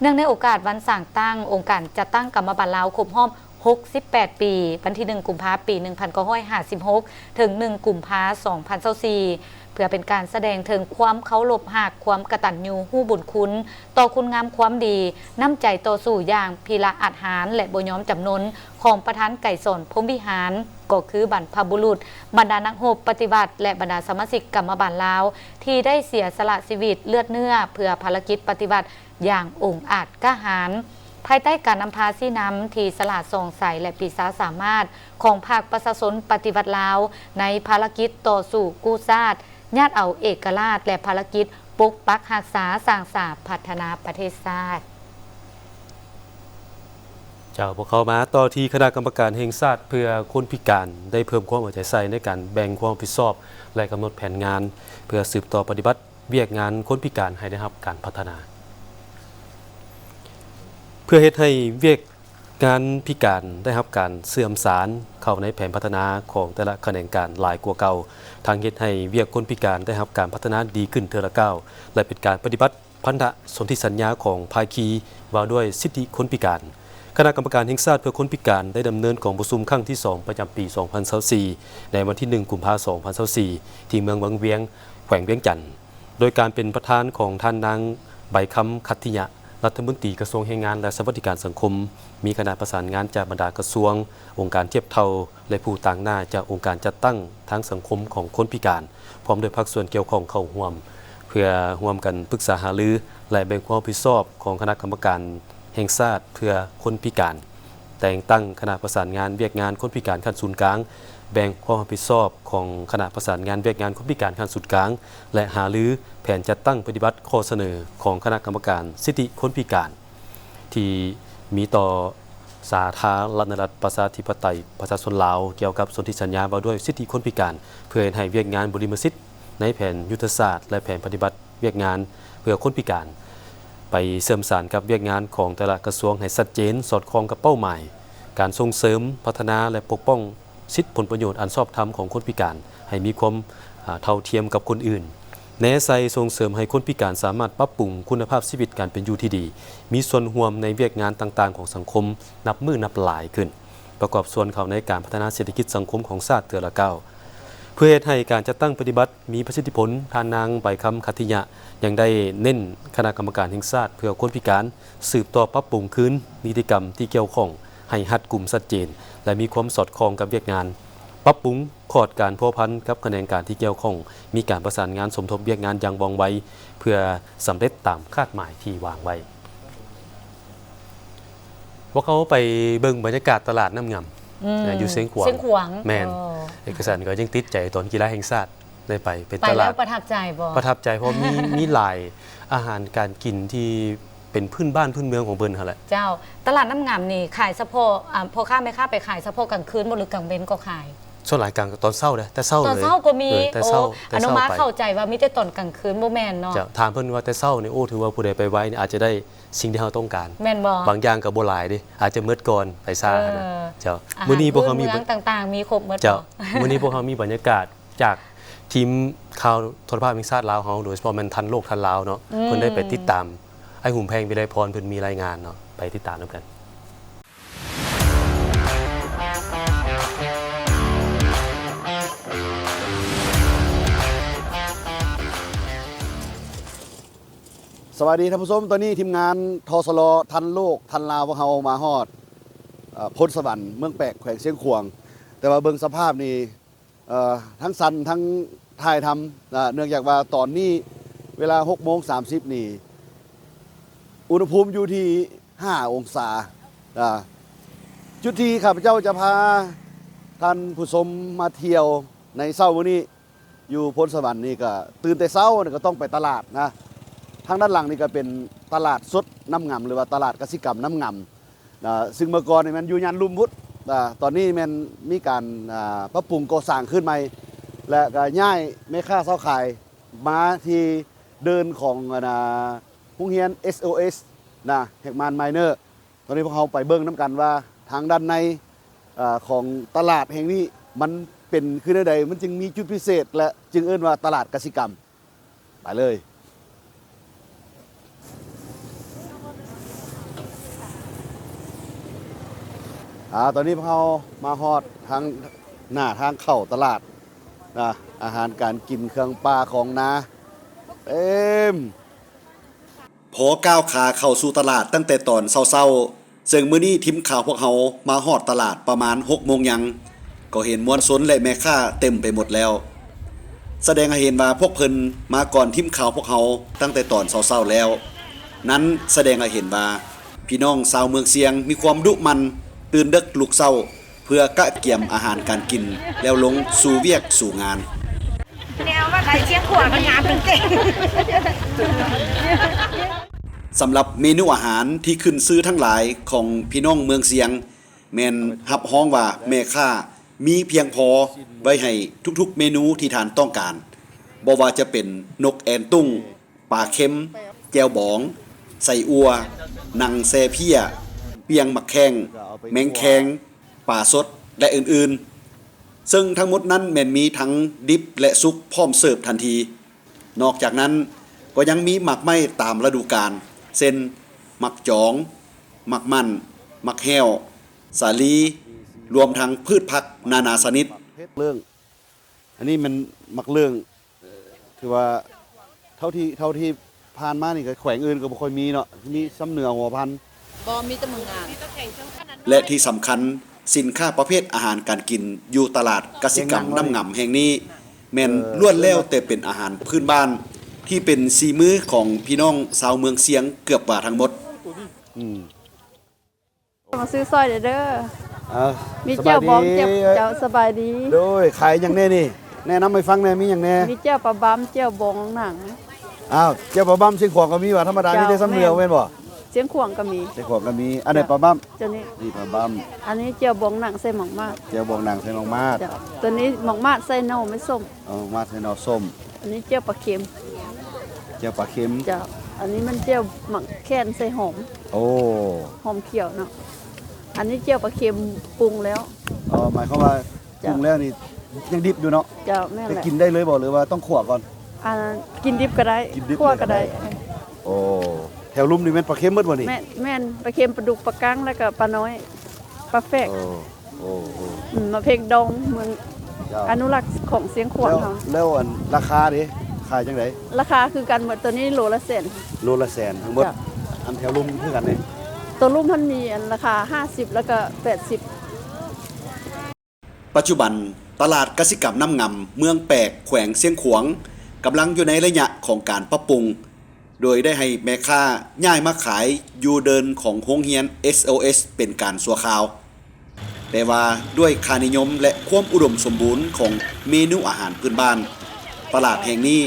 ເນື່ອງໃນໂອກາດວັນສ້າງຕັ້ງອົງການຈັດຕັ້ງກຳມະບານລາວຄົບຮອບຫົກສິບແປດປີ ວັນທີໜຶ່ງ ກຸມພາ ປີໜຶ່ງພັນເກົ້າຮ້ອຍຫ້າສິບຫົກ ເຖິງໜຶ່ງ ກຸມພາ ສອງພັນຊາວສີ່ ເພື່ອເປັນການສະແດງເຖິງຄວາມເຄົາລົບຮັກ, ຄວາມກະຕັນຍູຮູ້ບຸນຄຸນຕໍ່ຄຸນງາມຄວາມດີ, ນ້ຳໃຈຕໍ່ສູ້ຢ່າງພິລະອາດຫານ ແລະ ບໍ່ຍອມຈຳນົນຂອງປະທານໄກສອນ ພົມວິຫານ ກໍຄືບັນພະບຸລຸດ, ບັນດານັກຮົບປະຕິວັດ ແລະ ບັນດາສະມາຊິກກຳມະບານລາວ ທີ່ໄດ້ເສຍສະຫຼະຊີວິດເລືອດເນື້ອເພື່ອພາລະກິດປະຕິວັດ ຢ່າງອົງອາດກ້າຫານ ພາຍໃຕ້ການນຳພາຊີ້ນຳທີ່ສະຫຼາດສ່ອງໃສ ແລະ ປີຊາສາມາດຂອງພັກປະຊາຊົນປະຕິວັດລາວ ໃນພາລະກິດຕໍ່ສູ້ກູ້ຊາດ, ຍາດເອົາເອກະລາດ ແລະ ພາລະກິດປົກປັກຮັກສາ, ສ້າງສາ, ພັດທະນາປະເທດຊາດ. ເຈົ້າ, ພວກເຮົາມາຕໍ່ທີ່ຄະນະກຳມະການແຫ່ງຊາດເພື່ອຄົນພິການ ໄດ້ເພີ່ມຄວາມເອົາໃຈໃສ່ໃນການແບ່ງຄວາມຮັບຜິດຊອບ ແລະ ກຳນົດແຜນງານ ເພື່ອສືບຕໍ່ປະຕິບັດ ວຽກງານຄົນພິການໃຫ້ໄດ້ຮັບການພັດທະນາ. ເພື່ອເຮັດໃຫ້ວຽກງານພິການໄດ້ຮັບການເຊື່ອມສານເຂົ້າໃນແຜນພັດທະນາຂອງແຕ່ລະຂະແໜງການຫຼາຍກວ່າເກົ່າ, ທັງເຮັດໃຫ້ວຽກຄົນພິການໄດ້ຮັບການພັດທະນາດີຂຶ້ນເທື່ອລະກ້າວ ແລະ ເປັນການປະຕິບັດພັນທະສົນທິສັນຍາຂອງພາຄີວ່າດ້ວຍສິດທິຄົນພິການ. ຄະນະກຳມະການແຫ່ງຊາດເພື່ອຄົນພິການໄດ້ດຳເນີນກອງປະຊຸມຄັ້ງທີສອງປະຈຳປີສອງພັນຊາວສີ່ ໃນວັນທີໜຶ່ງ ກຸມພາ ສອງພັນຊາວສີ່ ທີ່ເມືອງວັງວຽງ ແຂວງວຽງຈັນ. ໂດຍການເປັນປະທານຂອງທ່ານນາງ ໃບຄຳ ຂັດທິຍະ ລັດຖະມົນຕີກະຊວງແຮງງານ ແລະ ສະຫວັດດີການສັງຄົມ, ມີຄະນະປະສານງານຈາກບັນດາກະຊວງ, ອົງການທຽບເທົ່າ ແລະ ຜູ້ຕາງໜ້າຈາກອົງການຈັດຕັ້ງທາງສັງຄົມຂອງຄົນພິການ, ພ້ອມດ້ວຍພາກສ່ວນກ່ຽວຂ້ອງເຂົ້າຮ່ວມ ເພື່ອຮ່ວມກັນປຶກສາຫາລື ແລະ ແບ່ງຄວາມຮັບຜິດຊອບຂອງຄະນະກຳມະການແຫ່ງຊາດເພື່ອຄົນພິການ. ແຕ່ງຕັ້ງຄະນະປະສານງານວຽກງານຄົນພິການຂັ້ນສູນກາງ, ແບ່ງຄວາມຮັບຜິດຊອບຂອງຄະນະປະສານງານວຽກງານຄົນພິການຂັ້ນສູນກາງ ແລະ ຫາລືແຜນຈັດຕັ້ງປະຕິບັດຂໍ້ສະເໜີຂອງຄະນະກຳມະການສິດທິຄົນພິການ ທີ່ມີຕໍ່ສາທາລະນະລັດ ປະຊາທິປະໄຕ ປະຊາຊົນລາວ ກ່ຽວກັບສົນທິສັນຍາວ່າດ້ວຍສິດທິຄົນພິການ ເພື່ອເຮັດໃຫ້ວຽກງານບຸລິມະສິດໃນແຜນຍຸດທະສາດ ແລະ ແຜນປະຕິບັດວຽກງານເພື່ອຄົນພິການ ໄປເຊື່ອມສານກັບວຽກງານຂອງແຕ່ລະກະຊວງໃຫ້ຊັດເຈນ, ສອດຄ່ອງກັບເປົ້າໝາຍການສົ່ງເສີມ, ພັດທະນາ ແລະ ປົກປ້ອງສິດຜົນປະໂຫຍດອັນຊອບທຳຂອງຄົນພິການໃຫ້ມີຄວາມ ອາ ເທົ່າທຽມກັບຄົນອື່ນ, ແນໃສ່ສົ່ງເສີມໃຫ້ຄົນພິການສາມາດປັບປຸງຄຸນນະພາບຊີວິດການເປັນຢູ່ທີ່ດີ, ມີສ່ວນຮ່ວມໃນວຽກງານຕ່າງໆຂອງສັງຄົມນັບມື້ນັບຫຼາຍຂຶ້ນ, ປະກອບສ່ວນເຂົ້າໃນການພັດທະນາເສດຖະກິດສັງຄົມຂອງຊາດເທື່ອລະກ້າວ. ເພື່ອເຮັດໃຫ້ການຈັດຕັ້ງປະຕິບັດ ມີປະສິດທິຜົນ, ທ່ານນາງ ໃບຄຳ ຂັດທິຍະ ຍັງໄດ້ເນັ້ນຄະນະກຳມະການແຫ່ງຊາດເພື່ອຄົນພິການ ສືບຕໍ່ປັບປຸງຄືນນິຕິກຳທີ່ກ່ຽວຂ້ອງໃຫ້ຮັດກຸມຊັດເຈນ ແລະ ມີຄວາມສອດຄ່ອງກັບວຽກງານ, ປັບປຸງຂອດການພົວພັນກັບຂະແໜງການທີ່ກ່ຽວຂ້ອງ, ມີການປະສານງານສົມທົບວຽກງານຢ່າງວ່ອງໄວ ເພື່ອສຳເລັດຕາມຄາດໝາຍທີ່ວາງໄວ້. ພວກເຮົາໄປເບິ່ງບັນຍາກາດຕະຫຼາດນ້ຳງາມ ອືມ ຢູ່ຊຽງຂວາງ. ຊຽງຂວາງ ແມ່ນ. ອໍ ເອກະສັນກໍຍັງຕິດໃຈຕອນກິລາແຫ່ງຊາດ ໄດ້ໄປ ເປັນຕະຫຼາດ ໄປແລ້ວປະທັບໃຈບໍ່? ປະທັບໃຈ ເພາະມີ ມີຫຼາຍອາຫານການກິນທີ່ເປັນພື້ນບ້ານພື້ນເມືອງຂອງເພິ່ນຫັ້ນແຫຼະ. ເຈົ້າ, ຕະຫຼາດນ້ຳງາມນີ້ຂາຍສະເພາະ ອາ ພໍ່ຄ້າແມ່ຄ້າໄປຂາຍສະເພາະກາງຄືນບໍ່ ຫຼືກາງເວັນກໍຂາຍ? ສ່ວນຫຼາຍກາງຕອນເຊົ້າເດ້ ແຕ່ເຊົ້າເລີຍ. ຕອນເຊົ້າກໍມີ. ເອີ ແຕ່ເຊົ້າ ໂອ້ ແຕ່ເຊົ້າໄປ. ອະນຸມາເຂົ້າໃຈວ່າມີແຕ່ຕອນກາງຄືນ ບໍ່ແມ່ນເນາະ. ເຈົ້າ, ຖາມເພິ່ນວ່າແຕ່ເຊົ້ານີ້ ໂອ້ ຖືວ່າຜູ້ໃດໄປໄວນີ້ອາດຈະໄດ້ສິ່ງທີ່ເຮົາຕ້ອງການ. ແມ່ນບໍ່? ບາງຢ່າງກໍບໍ່ຫຼາຍເດ້ ອາດຈະໝົດກ່ອນໄປຊ້າ ເອີ ຫັ້ນນະ. ເຈົ້າ, ອາຫານພື້ນເມືອງຕ່າງໆມີຄົບໝົດ. ເຈົ້າ, ມື້ນີ້ພວກເຮົາມີບັນຍາກາດ ຈາກທີມຂ່າວໂທລະພາບແຫ່ງຊາດລາວເຮົາ ໂດຍສະເພາະແມ່ນທັນໂລກທັນລາວເນາະ ອືມ ເພິ່ນໄດ້ໄປຕິດຕາມ ອ້າຍຫຸມ ແພງ ວິໄລພອນ ເພິ່ນມີລາຍງານເນາະ ໄປຕິດຕາມນຳກັນ. ສະບາຍດີທ່ານຜູ້ຊົມ, ຕອນນີ້ທີມງານ ທສລ ທັນໂລກທັນລາວ ພວກເຮົາມາຮອດ ເອີ ໂພນສະຫວັນ ເມືອງແປກ ແຂວງຊຽງຂວາງ, ແຕ່ວ່າເບິ່ງສະພາບນີ້ ເອີ ທັງສັ່ນທັງຖ່າຍທຳ ເນື່ອງຈາກວ່າຕອນນີ້ເວລາຫົກໂມງສາມສິບນີ້ ອຸນຫະພູມຢູ່ທີ່ຫ້າອົງສາ. ຈຸດທີ່ຂ້າພະເຈົ້າຈະພາທ່ານຜູ້ຊົມມາທ່ຽວໃນເຊົ້າມື້ນີ້ ຢູ່ໂພນສະຫວັນນີ້ ກໍຕື່ນແຕ່ເຊົ້ານີ້ກໍຕ້ອງໄປຕະຫຼາດນະ. ທາງດ້ານຫຼັງນີ້ກໍເປັນຕະຫຼາດສົດນ້ຳງຳ ຫຼືວ່າຕະຫຼາດກະສິກຳນ້ຳງຳ. ນະ ຊຶ່ງເມື່ອກ່ອນນີ້ແມ່ນຢູ່ຍານລຸ່ມພຸ້ນ ນະ ຕອນນີ້ແມ່ນມີການ ອ່າ ປັບປຸງກໍ່ສ້າງຄືນໃໝ່ ແລະ ກໍຍ້າຍແມ່ຄ້າຊາວຂາຍມາທີ່ເດີ່ນຂອງ ອັນນາ ໂຮງຮຽນ ເອສໂອເອສ ນະ ແຮັກມານ ໄມເນີ. ຕອນນີ້ພວກເຮົາໄປເບິ່ງນຳກັນວ່າທາງດ້ານໃນ ເອີ ຂອງຕະຫຼາດແຫ່ງນີ້ມັນເປັນຄືແນວໃດ ມັນຈຶ່ງມີຈຸດພິເສດ ແລະ ຈຶ່ງເອີ້ນວ່າຕະຫຼາດກະສິກຳ. ໄປເລີຍ. ອາ ຕອນນີ້ພວກເຮົາມາຮອດທາງໜ້າທາງເຂົ້າຕະຫຼາດນະ ອາຫານການກິນ ເຄື່ອງປ່າຂອງນາເຕັມ. ພໍກ້າວຂາເຂົ້າສູ່ຕະຫຼາດຕັ້ງແຕ່ຕອນເຊົ້າໆ ເຊິ່ງມື້ນີ້ທີມຂ່າວພວກເຮົາມາຮອດຕະຫຼາດປະມານຫົກໂມງຍັງ ກໍເຫັນມວນຊົນ ແລະ ແມ່ຄ້າເຕັມໄປໝົດແລ້ວ. ສະແດງໃຫ້ເຫັນວ່າພວກເພິ່ນມາກ່ອນທີມຂ່າວພວກເຮົາຕັ້ງແຕ່ຕອນເຊົ້າໆແລ້ວ. ນັ້ນສະແດງໃຫ້ເຫັນວ່າພີ່ນ້ອງຊາວເມືອງຊຽງມີຄວາມດຸໝັ່ນ, ຕື່ນເດິກລຸກເຊົ້າ ເພື່ອກະກຽມອາຫານການກິນ ແລ້ວລົງສູ່ວຽກສູ່ງານ. ແນວວ່າໄດ້ຊຽງຂວາງມັນງາມເກັ່ງ. ສຳລັບເມນູອາຫານທີ່ຂຶ້ນຊື່ທັງຫຼາຍຂອງພີ່ນ້ອງເມືອງຊຽງ ແມ່ນຮັບຮອງວ່າແມ່ຄ້າມີພຽງພໍໄວ້ໃຫ້ທຸກໆເມນູທີ່ທ່ານຕ້ອງການ, ບໍ່ວ່າຈະເປັນນົກແອ່ນຕຸ້ງ, ປາເຄັມ, ແຈ່ວບອງ, ໄສ້ອົ່ວ, ໜັງແຊ່ເພ້ຍ, ປ່ຽງໝາກແຂ້ງ, ແມງແຄງ, ປາສົດ ແລະ ອື່ນໆ ເຊິ່ງທັງໝົດນັ້ນແມ່ນມີທັງດິບ ແລະ ສຸກພ້ອມເສີບທັນທີ. ນອກຈາກນັ້ນກໍຍັງມີໝາກໄມ້ຕາມລະດູການ ເຊັ່ນ ໝາກຈອງ, ໝາກໝັ້ນ, ໝາກແຫ້ວ, ສາລີ, ລວມທັງພືດຜັກນານາຊະນິດ. ເລື່ອງ ອັນນີ້ແມ່ນໝາກເລື່ອງ ເອີ ຖືວ່າເທົ່າທີ່ ເທົ່າທີ່ຜ່ານມານີ້ກໍແຂວງອື່ນກໍບໍ່ຄ່ອຍມີເນາະ ມີຊ່ຳເໜືອຫົວພັນ ບໍ່ ມີແຕ່ເມືອງງານ. ແລະ ທີ່ສຳຄັນ ສິນຄ້າປະເພດອາຫານການກິນຢູ່ຕະຫຼາດກະສິກຳນ້ຳງຳແຫ່ງນີ້ ແມ່ນ ເອີ ລ້ວນແລ້ວແຕ່ເປັນອາຫານພື້ນບ້ານ ທີ່ເປັນສີມືຂອງພີ່ນ້ອງຊາວເມືອງຊຽງເກືອບວ່າທັງໝົດ. ອືມ ມາຊື້ຊ່ອຍເດີ. ເອີ ມີແຈ່ວບອງ ສະບາຍດີ ແຈ່ວ ເຈົ້າ ສະບາຍດີ. ໂດຍ ຂາຍຫຍັງແດ່ນີ້? ແນະນຳໃຫ້ຟັງແດ່ ມີຫຍັງແດ່? ມີແຈ່ວປາບຳ ແຈ່ວບອງໜັງ. ອ້າວ ແຈ່ວປາບຳຊຽງຂວາງກໍມີຫວາ? ທຳມະດາມີແຕ່ຊຳເໜືອແມ່ນບໍ່? ຊຽງຂວາງກໍມີ. ຊຽງຂວາງກໍມີ. ອັນໃດປາບຳ? ເຈົ້ານີ້ ນີ້ປາບຳ. ອັນນີ້ແຈ່ວບອງໜັງໃສ່ໝາກມາດ. ແຈ່ວບອງໜັງໃສ່ໝາກມາດ. ເຈົ້າ ຕົວນີ້ໝາກມາດໃສ່ໜໍ່ໄມ້ສົ້ມ. ເອົາໝາກມາດໃສ່ໜໍ່ສົ້ມ. ອັນນີ້ແຈ່ວປາເຄັມ. ແຈ່ວປາເຄັມ. ເຈົ້າ ອັນນີ້ມັນແຈ່ວໝາກແຂ້ນໃສ່ຫອມ. ໂອ້ ຫອມຂຽວເນາະ. ອັນນີ້ແຈ່ວປາເຄັມປຸງແລ້ວ. ອໍ ໝາຍຄວາມວ່າ ເຈົ້າ ປຸງແລ້ວນີ້ຍັງດິບຢູ່ເນາະ. ເຈົ້າ ແມ່ນແຫຼະ. ແຕ່ກິນໄດ້ເລີຍບໍ່ ຫຼືວ່າຕ້ອງຂົ້ວກ່ອນ? ອ່າ ກິນດິບກໍໄດ້ ກິນດິບ ຂົ້ວກໍໄດ້. ໂອ້ ແຖວລຸ່ມນີ້ແມ່ນປາເຄັມໝົດບໍ່ນີ້? ແມ່ນ ແມ່ນ ປາເຄັມ ປາດຸກ ປາກັງ ແລ້ວກໍປານ້ອຍ ປາແຟກ. ໂອ້ ໂອ້ ໂອ້ ອືມ ມາເພັງດອງເມືອງ ເຈົ້າ ອະນຸລັກຂອງຊຽງຂວາງເຮົາ. ແລ້ວ ແລ້ວອັນລາຄາເດ ຂາຍຈັ່ງໃດ? ລາຄາຄືກັນໝົດ ຕົວນີ້ໂລລະແສນ. ໂລລະແສນທັງໝົດ. ເຈົ້າ ອັນແຖວລຸ່ມຄືກັນເດ? ຕົວລຸ່ມຫັ້ນມີອັນລາຄາຫ້າສິບ ແລ້ວກໍແປດສິບ. ປັດຈຸບັນ ຕະຫຼາດກະສິກຳນ້ຳງຳ ເມືອງແປກ ແຂວງຊຽງຂວາງ ກຳລັງຢູ່ໃນໄລຍະຂອງການປັບປຸງ ໂດຍໄດ້ໃຫ້ແມ່ຄ້າຍ້າຍມາຂາຍຢູ່ເດີ່ນຂອງໂຮງຮຽນ ເອສໂອເອສ ເປັນການຊົ່ວຄາວ. ແຕ່ວ່າດ້ວຍຄ່ານິຍົມ ແລະ ຄວາມອຸດົມສົມບູນຂອງເມນູອາຫານພື້ນບ້ານ, ຕະຫຼາດແຫ່ງນີ້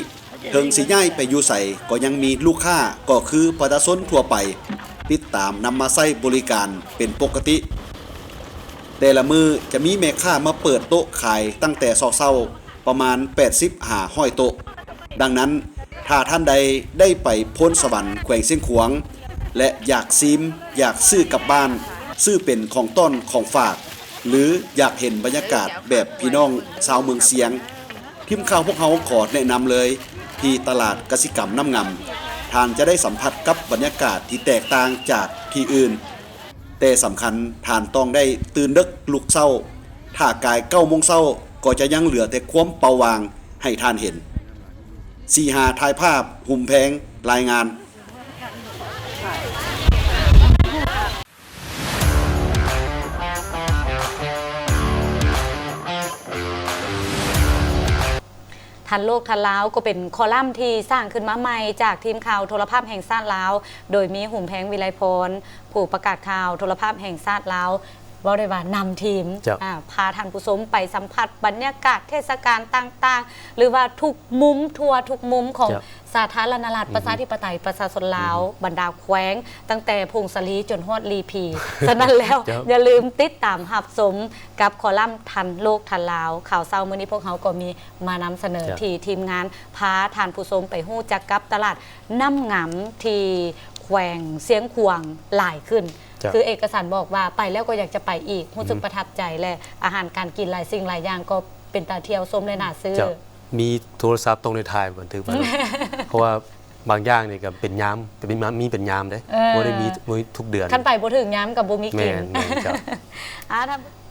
ເຖິງຊິຍ້າຍໄປຢູ່ໃສກໍຍັງມີລູກຄ້າ ກໍຄືປະຊາຊົນທົ່ວໄປ ຕິດຕາມນຳມາໃຊ້ບໍລິການເປັນປົກກະຕິ. ແຕ່ລະມື້ຈະມີແມ່ຄ້າມາເປີດໂຕະຂາຍຕັ້ງແຕ່ເຊົ້າໆ ປະມານແປດສິບຫາຮ້ອຍໂຕະ. ດັ່ງນັ້ນ ຖ້າທ່ານໃດໄດ້ໄປໂພນສະຫວັນ ແຂວງຊຽງຂວາງ ແລະ ຢາກຊີມ ຢາກຊື້ກັບບ້ານ ຊື້ເປັນຂອງຕ້ອນຂອງຝາກ ຫຼື ຢາກເຫັນບັນຍາກາດແບບພີ່ນ້ອງຊາວເມືອງຊຽງ, ທີມຂ່າວພວກເຮົາຂໍແນະນຳເລີຍ ທີ່ຕະຫຼາດກະສິກຳນ້ຳງຳ, ທ່ານຈະໄດ້ສຳຜັດກັບບັນຍາກາດທີ່ແຕກຕ່າງຈາກທີ່ອື່ນ, ແຕ່ສຳຄັນທ່ານຕ້ອງໄດ້ຕື່ນເດິກລຸກເຊົ້າ, ຖ້າກາຍເກົ້າໂມງເຊົ້າກໍຈະຍັງເຫຼືອແຕ່ຄວາມເປົ່າຫວ່າງໃຫ້ທ່ານເຫັນ. ສີຫາ ຖ່າຍພາບ, ຫຸມແພງ ລາຍງານ. ທັນໂລກທັນລາວ ກໍເປັນຄໍລັມທີ່ສ້າງຂຶ້ນມາໃໝ່ຈາກທີມຂ່າວໂທລະພາບແຫ່ງຊາດລາວ ໂດຍມີ ຫຸມແພງ ວິໄລພອນ ຜູ້ປະກາດຂ່າວໂທລະພາບແຫ່ງຊາດລາວ ເວົ້າໄດ້ວ່ານຳທີມ ເຈົ້າ ອາ ພາທ່ານຜູ້ຊົມໄປສຳຜັດບັນຍາກາດເທດສະການຕ່າງໆ ຫຼືວ່າທຸກມຸມ ທົ່ວທຸກມຸມຂອງ ເຈົ້າ ສາທາລະນະລັດ ອືຮຶ ປະຊາທິປະໄຕ ປະຊາຊົນລາວ ອືຮຶ ບັນດາແຂວງ ຕັ້ງແຕ່ຜົ້ງສາລີຈົນຮອດລີພີ. ສະນັ້ນແລ້ວ ເຈົ້າ ຢ່າລືມຕິດຕາມຮັບຊົມກັບຄໍລັມທັນໂລກທັນລາວ. ຂ່າວເຊົ້າມື້ນີ້ພວກເຮົາກໍມີ ມານຳສະເໜີ ເຈົ້າ ທີ່ທີມງານພາທ່ານຜູ້ຊົມໄປຮູ້ຈັກກັບຕະຫຼາດນ້ຳງາມທີ່ແຂວງຊຽງຂວາງຫຼາຍຂຶ້ນ. ເຈົ້າ ຄືເອກະສັນບອກວ່າໄປແລ້ວກໍຢາກຈະໄປອີກ ຮູ້ສຶກ ອືຮຶ ປະທັບໃຈ ແລະ ອາຫານການກິນຫຼາຍສິ່ງຫຼາຍຢ່າງກໍເປັນຕາທ່ຽວຊົມ ແລະ ໜ້າຊື້. ເຈົ້າ ມີໂທລະສັບຕ້ອງໄດ້ຖ່າຍບັນທຶກໄວ້ເນາະ ເພາະວ່າບາງຢ່າງນີ້ກໍເປັນຍາມ ເປັນຍາມ ມີເປັນຍາມເດ້ ເອີ ບໍ່ໄດ້ມີ ບໍ່ມີທຸກເດືອນ. ຄັນໄປບໍ່ຖືກຍາມກໍບໍ່ມີກິນ. ແມ່ນ ແມ່ນ ເຈົ້າ. ອາ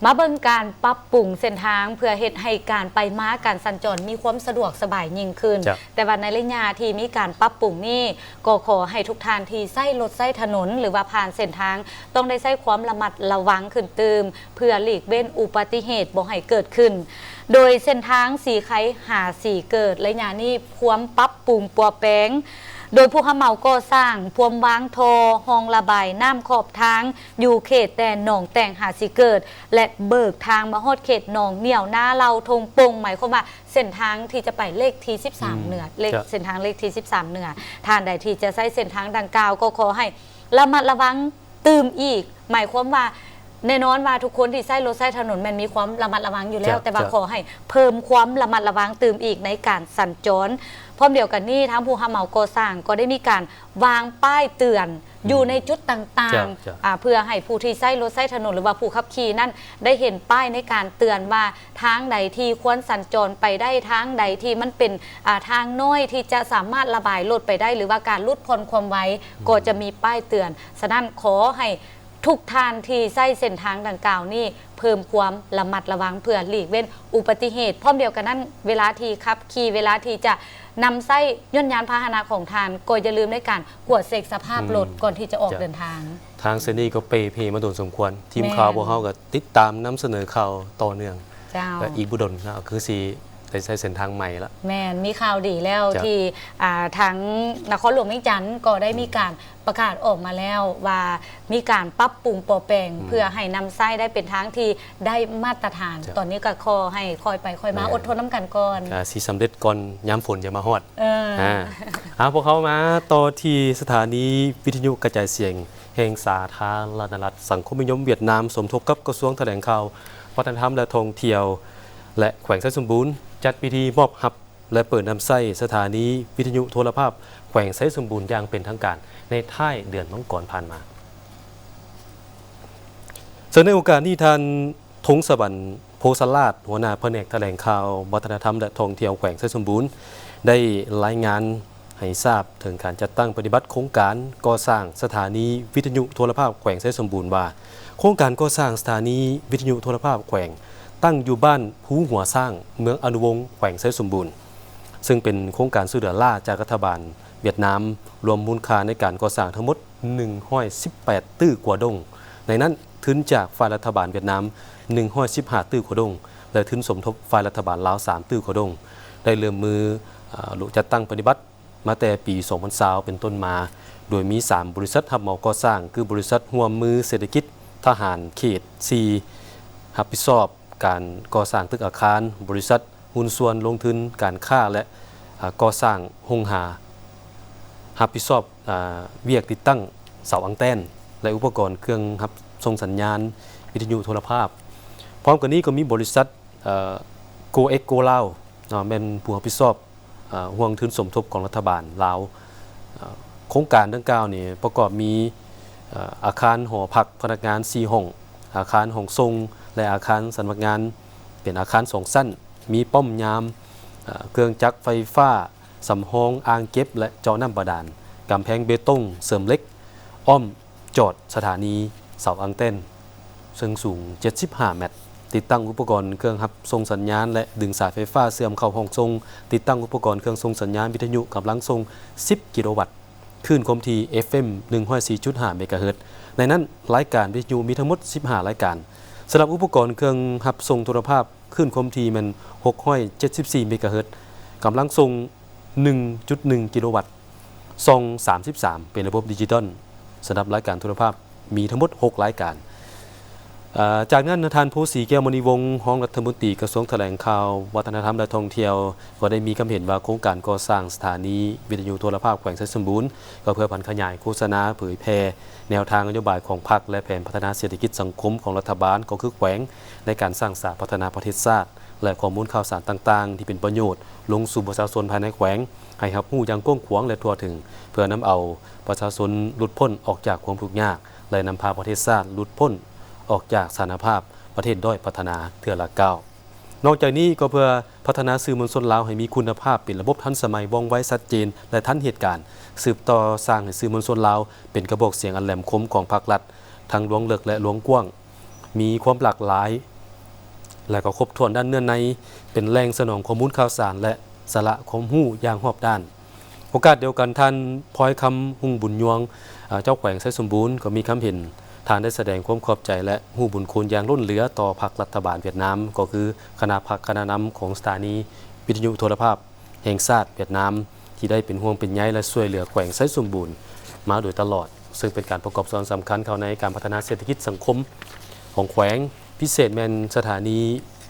ມາເບິ່ງການປັບປຸງເສັ້ນທາງ ເພື່ອເຮັດໃຫ້ການໄປມາ ການສັນຈອນມີຄວາມສະດວກສະບາຍຍິ່ງຂຶ້ນ. ເຈົ້າ. ແຕ່ວ່າໃນໄລຍະທີ່ມີການປັບປຸງນີ້ ກໍຂໍໃຫ້ທຸກທ່ານທີ່ໃຊ້ລົດໃຊ້ຖະໜົນ ຫຼືວ່າຜ່ານເສັ້ນທາງ ຕ້ອງໄດ້ໃຊ້ຄວາມລະມັດລະວັງຂຶ້ນຕື່ມ ເພື່ອຫຼີກເວັ້ນອຸບັດຕິເຫດບໍ່ໃຫ້ເກີດຂຶ້ນ. ໂດຍເສັ້ນທາງສີໄຄຫາສີເກີດ ໄລຍະນີ້ພວມປັບປຸງປົວແປງ ໂດຍຜູ້ຮັບເໝົາກໍ່ສ້າງ ພວມວາງທໍ່ ຮ່ອງລະບາຍນ້ຳຂອບທາງ ຢູ່ເຂດແຕ່ໜອງແຕ່ງຫາສີເກີດ ແລະ ເບີກທາງມາຮອດເຂດໜອງໜຽວ ນາເຫຼົ່າ ທົ່ງປົງ ໝາຍຄວາມວ່າເສັ້ນທາງທີ່ຈະໄປເລກທີສິບສາມ ອືມ ເໜືອ ເລກ ເຈົ້າ ເສັ້ນທາງເລກທີສິບສາມເໜືອ. ທ່ານໃດທີ່ຈະໃຊ້ເສັ້ນທາງດັ່ງກ່າວ ກໍຂໍໃຫ້ລະມັດລະວັງຕື່ມອີກ ໝາຍຄວາມວ່າ ແນ່ນອນວ່າທຸກຄົນທີ່ໃຊ້ລົດໃຊ້ຖະໜົນແມ່ນມີຄວາມລະມັດລະວັງຢູ່ແລ້ວ ເຈົ້າ ແຕ່ວ່າ ເຈົ້າ ຂໍໃຫ້ເພີ່ມຄວາມລະມັດລະວັງຕື່ມອີກໃນການສັນຈອນ. ພ້ອມດຽວກັນນີ້ ທາງຜູ້ຮັບເໝົາກໍ່ສ້າງກໍໄດ້ມີການ ວາງປ້າຍເຕືອນ ອືມ ຢູ່ໃນຈຸດຕ່າງໆ ເຈົ້າ ເຈົ້າ ອາ ເພື່ອໃຫ້ຜູ້ທີ່ໃຊ້ລົດໃຊ້ຖະໜົນ ຫຼືວ່າຜູ້ຂັບຂີ່ນັ້ນ ໄດ້ເຫັນປ້າຍໃນການເຕືອນວ່າ ທາງໃດທີ່ຄວນສັນຈອນໄປໄດ້, ທາງໃດທີ່ມັນເປັນ ອາ ທາງນ້ອຍທີ່ຈະສາມາດລະບາຍລົດໄປໄດ້ ຫຼືວ່າການຫຼຸດຜ່ອນຄວາມໄວ ອືມ ກໍຈະມີປ້າຍເຕືອນ. ສະນັ້ນ ຂໍໃຫ້ທຸກທ່ານທີ່ໃຊ້ເສັ້ນທາງດັ່ງກ່າວນີ້ ເພີ່ມຄວາມລະມັດລະວັງເພື່ອຫຼີກເວັ້ນອຸບັດຕິເຫດ. ພ້ອມດຽວກັນນັ້ນ ເວລາທີ່ຂັບຂີ່, ເວລາທີ່ຈະ ນຳໃຊ້ຍົນຍານພາຫະນະຂອງທ່ານ ກໍຢ່າລືມໃນການກວດເຊັກສະພາບລົດ ອືມ ກ່ອນທີ່ຈະອອກ ເຈົ້າ ເດີນທາງ. ທາງເສັ້ນນີ້ກໍເປ່ເພມາດົນສົມຄວນ. ແມ່ນ ທີມຂ່າວພວກເຮົາກໍຕິດຕາມນຳສະເໜີຂ່າວຕໍ່ເນື່ອງ. ເຈົ້າ. ແລະ ອີກບໍ່ດົນກໍຄືຊິໄດ້ໃຊ້ເສັ້ນທາງໃໝ່ລະ. ແມ່ນ ມີຂ່າວດີແລ້ວ ເຈົ້າ ທີ່ ອ່າ ທາງນະຄອນຫຼວງວຽງຈັນກໍໄດ້ ອືມ ມີການປະກາດອອກມາແລ້ວວ່າ ມີການປັບປຸງປົວແປງ ອືມ ເພື່ອໃຫ້ນຳໃຊ້ໄດ້ເປັນທາງທີ່ໄດ້ມາດຕະຖານ. ເຈົ້າ. ຕອນນີ້ກໍຂໍໃຫ້ຄ່ອຍໄປຄ່ອຍມາ ແມ່ນ ອົດທົນນຳກັນກ່ອນ. ກະຊິສຳເລັດກ່ອນຍາມຝົນຈະມາຮອດ. ເອີ ອ່າ ເອົາ ພວກເຮົາມາຕໍ່ທີ່ສະຖານີວິທະຍຸກະຈາຍສຽງແຫ່ງສາທາລະນະລັດສັງຄົມນິຍົມຫວຽດນາມ ສົມທົບກັບກະຊວງຖະແຫຼງຂ່າວ, ວັດທະນະທຳ ແລະ ທ່ອງທ່ຽວ ແລະ ແຂວງໄຊສົມບູນ ຈັດພິທີມອບຮັບ ແລະ ເປີດນຳໃຊ້ສະຖານີວິທະຍຸໂທລະພາບແຂວງໄຊສົມບູນຢ່າງເປັນທາງການ ໃນທ້າຍເດືອນມັງກອນຜ່ານມາ. ເຊິ່ງໃນໂອກາດນີ້ ທ່ານ ທົງສະຫວັນ ໂພສະລາດ ຫົວໜ້າພະແນກຖະແຫຼງຂ່າວ, ວັດທະນະທຳ ແລະ ທ່ອງທ່ຽວແຂວງໄຊສົມບູນ ໄດ້ລາຍງານໃຫ້ຊາບເຖິງການຈັດຕັ້ງປະຕິບັດໂຄງການກໍ່ສ້າງສະຖານີວິທະຍຸໂທລະພາບແຂວງໄຊສົມບູນວ່າ ໂຄງການກໍ່ສ້າງສະຖານີວິທະຍຸໂທລະພາບແຂວງ ຕັ້ງຢູ່ບ້ານພູຫົວຊ້າງ ເມືອງອະນຸວົງ ແຂວງໄຊສົມບູນ, ເຊິ່ງເປັນໂຄງການຊ່ວຍເຫຼືອລ້າຈາກລັດຖະບານຫວຽດນາມ, ລວມມູນຄ່າໃນການກໍ່ສ້າງທັງໝົດ ໜຶ່ງຮ້ອຍສິບແປດຕື້ກວ່າດົງ, ໃນນັ້ນທຶນຈາກຝ່າຍລັດຖະບານຫວຽດນາມ ໜຶ່ງຮ້ອຍສິບຫ້າຕື້ກວ່າດົງ ແລະ ທຶນສົມທົບຝ່າຍລັດຖະບານລາວ ສາມຕື້ກວ່າດົງ, ໄດ້ເລີ່ມມື ອາ ລຸຈັດຕັ້ງປະຕິບັດມາແຕ່ປີສອງພັນຊາວເປັນຕົ້ນມາ, ໂດຍມີສາມບໍລິສັດຮັບເໝົາກໍ່ສ້າງ ຄື ບໍລິສັດຮ່ວມມືເສດຖະກິດທະຫານເຂດສີ່ ຮັບຜິດຊອບການກໍ່ສ້າງຕຶກອາຄານ, ບໍລິສັດ ຫຸ້ນສ່ວນລົງທຶນການຄ້າ ແລະ ອາ ກໍ່ສ້າງໂຮງຫາ ຮັບຜິດຊອບ ອາ ວຽກຕິດຕັ້ງເສົາອັງແຕນ ແລະ ອຸປະກອນເຄື່ອງຮັບສົ່ງສັນຍານວິທະຍຸໂທລະພາບ. ພ້ອມກັນນີ້ກໍມີບໍລິສັດ ເອີ ໂກເອັກໂກລາວ ເນາະ ແມ່ນຜູ້ຮັບຜິດຊອບ ອາ ຫ່ວງທຶນສົມທົບຂອງລັດຖະບານລາວ. ອາ ໂຄງການດັ່ງກ່າວນີ້ປະກອບມີ ອາ ອາຄານຫໍພັກພະນັກງານສີ່ຫ້ອງ, ອາຄານຫ້ອງສົ່ງ ແລະ ອາຄານສຳນັກງານ ເປັນອາຄານສອງຊັ້ນ, ມີປ້ອມຍາມ, ເອີ ເຄື່ອງຈັກໄຟຟ້າ, ສຳຮອງອ່າງເກັບ ແລະ ເຈາະນ້ຳບາດານ, ກຳແພງເບຕົງເສີມເຫຼັກ, ອ້ອມຈອດສະຖານີເສົາອັງແຕນ ເຊິ່ງສູງເຈັດສິບຫ້າແມັດ, ຕິດຕັ້ງອຸປະກອນເຄື່ອງຮັບສົ່ງສັນຍານ ແລະ ດຶງສາຍໄຟຟ້າເຊື່ອມເຂົ້າຫ້ອງສົ່ງ, ຕິດຕັ້ງອຸປະກອນເຄື່ອງສົ່ງສັນຍານວິທະຍຸກຳລັງສົ່ງສິບກິໂລວັດ, ຄື້ນຄວາມຖີ່ ເອັຟເອັມ ໜຶ່ງຮ້ອຍສີ່ຈຸດຫ້າ ເມກາເຮີດ. ໃນນັ້ນ ລາຍການວິທະຍຸມີທັງໝົດສິບຫ້າລາຍການ. ສຳລັບອຸປະກອນເຄື່ອງຮັບສົ່ງໂທລະພາບ ຄື້ນຄວາມຖີ່ແມ່ນ ຫົກຮ້ອຍເຈັດສິບສີ່ ເມກາເຮີດ. ກຳລັງສົ່ງ ໜຶ່ງຈຸດໜຶ່ງ ກິໂລວັດ, ຊ່ອງ ສາມສິບສາມ ເປັນລະບົບດິຈິຕອນ. ສຳລັບລາຍການໂທລະພາບມີທັງໝົດ ຫົກ ລາຍການ. ເອີ ຈາກນັ້ນ ທ່ານ ພູສີ ແກ້ວມະນີວົງ ຮອງລັດຖະມົນຕີກະຊວງຖະແຫຼງຂ່າວ, ວັດທະນະທຳ ແລະ ທ່ອງທ່ຽວ ກໍໄດ້ມີຄຳເຫັນວ່າ ໂຄງການກໍ່ສ້າງສະຖານີວິທະຍຸໂທລະພາບແຂວງໄຊສົມບູນ ກໍເພື່ອຜັນຂະຫຍາຍໂຄສະນາເຜີຍແຜ່ແນວທາງນະໂຍບາຍຂອງພັກ ແລະ ແຜນພັດທະນາເສດຖະກິດສັງຄົມຂອງລັດຖະບານ ກໍຄືແຂວງ ໃນການສ້າງສາພັດທະນາປະເທດຊາດ ແລະ ຂໍ້ມູນຂ່າວສານຕ່າງໆ ທີ່ເປັນປະໂຫຍດ ລົງສູ່ປະຊາຊົນພາຍໃນແຂວງ ໃຫ້ຮັບຮູ້ຢ່າງກວ້າງຂວາງ ແລະ ທົ່ວເຖິງ, ເພື່ອນຳເອົາປະຊາຊົນຫຼຸດພົ້ນອອກຈາກຄວາມທຸກຍາກ ແລະ ນຳພາປະເທດຊາດຫຼຸດພົ້ນອອກຈາກສະຖານະພາບປະເທດດ້ອຍພັດທະນາເທື່ອລະກ້າວ. ນອກຈາກນີ້ກໍເພື່ອພັດທະນາສື່ມວນຊົນລາວໃຫ້ມີຄຸນນະພາບ, ເປັນລະບົບທັນສະໄໝ, ວ່ອງໄວ, ຊັດເຈນ ແລະ ທັນເຫດການ, ສືບຕໍ່ສ້າງໃຫ້ສື່ມວນຊົນລາວເປັນກະບອກສຽງອັນແຫຼມຄົມຂອງພາກລັດ, ທັງລວງເລິກ ແລະ ລວງກວ້າງ, ມີຄວາມຫຼາກຫຼາຍ ແລະ ກໍຄົບຖ້ວນດ້ານເນື້ອໃນ, ເປັນແຫຼ່ງສະໜອງຂໍ້ມູນຂ່າວສານ ແລະ ສາລະຄວາມຮູ້ຢ່າງຮອບດ້ານ. ໂອກາດດຽວກັນ, ທ່ານ ພອຍຄຳ ຮຸ່ງບຸນຍວງ ເຈົ້າແຂວງໄຊສົມບູນ ກໍມີຄຳເຫັນ, ທ່ານໄດ້ສະແດງຄວາມຂອບໃຈ ແລະ ຮູ້ບຸນຄຸນຢ່າງລົ້ນເຫຼືອຕໍ່ພັກລັດຖະບານຫວຽດນາມ, ກໍຄືຄະນະພັກຄະນະນຳຂອງສະຖານີວິທະຍຸໂທລະພາບ ແຫ່ງຊາດຫວຽດນາມ ທີ່ໄດ້ເປັນຫ່ວງເປັນໃຍ ແລະ ຊ່ວຍເຫຼືອແຂວງໄຊສົມບູນມາໂດຍຕະຫຼອດ, ເຊິ່ງເປັນການປະກອບສ່ວນສຳຄັນເຂົ້າໃນການພັດທະນາເສດຖະກິດສັງຄົມຂອງແຂວງ, ພິເສດແມ່ນສະຖານີ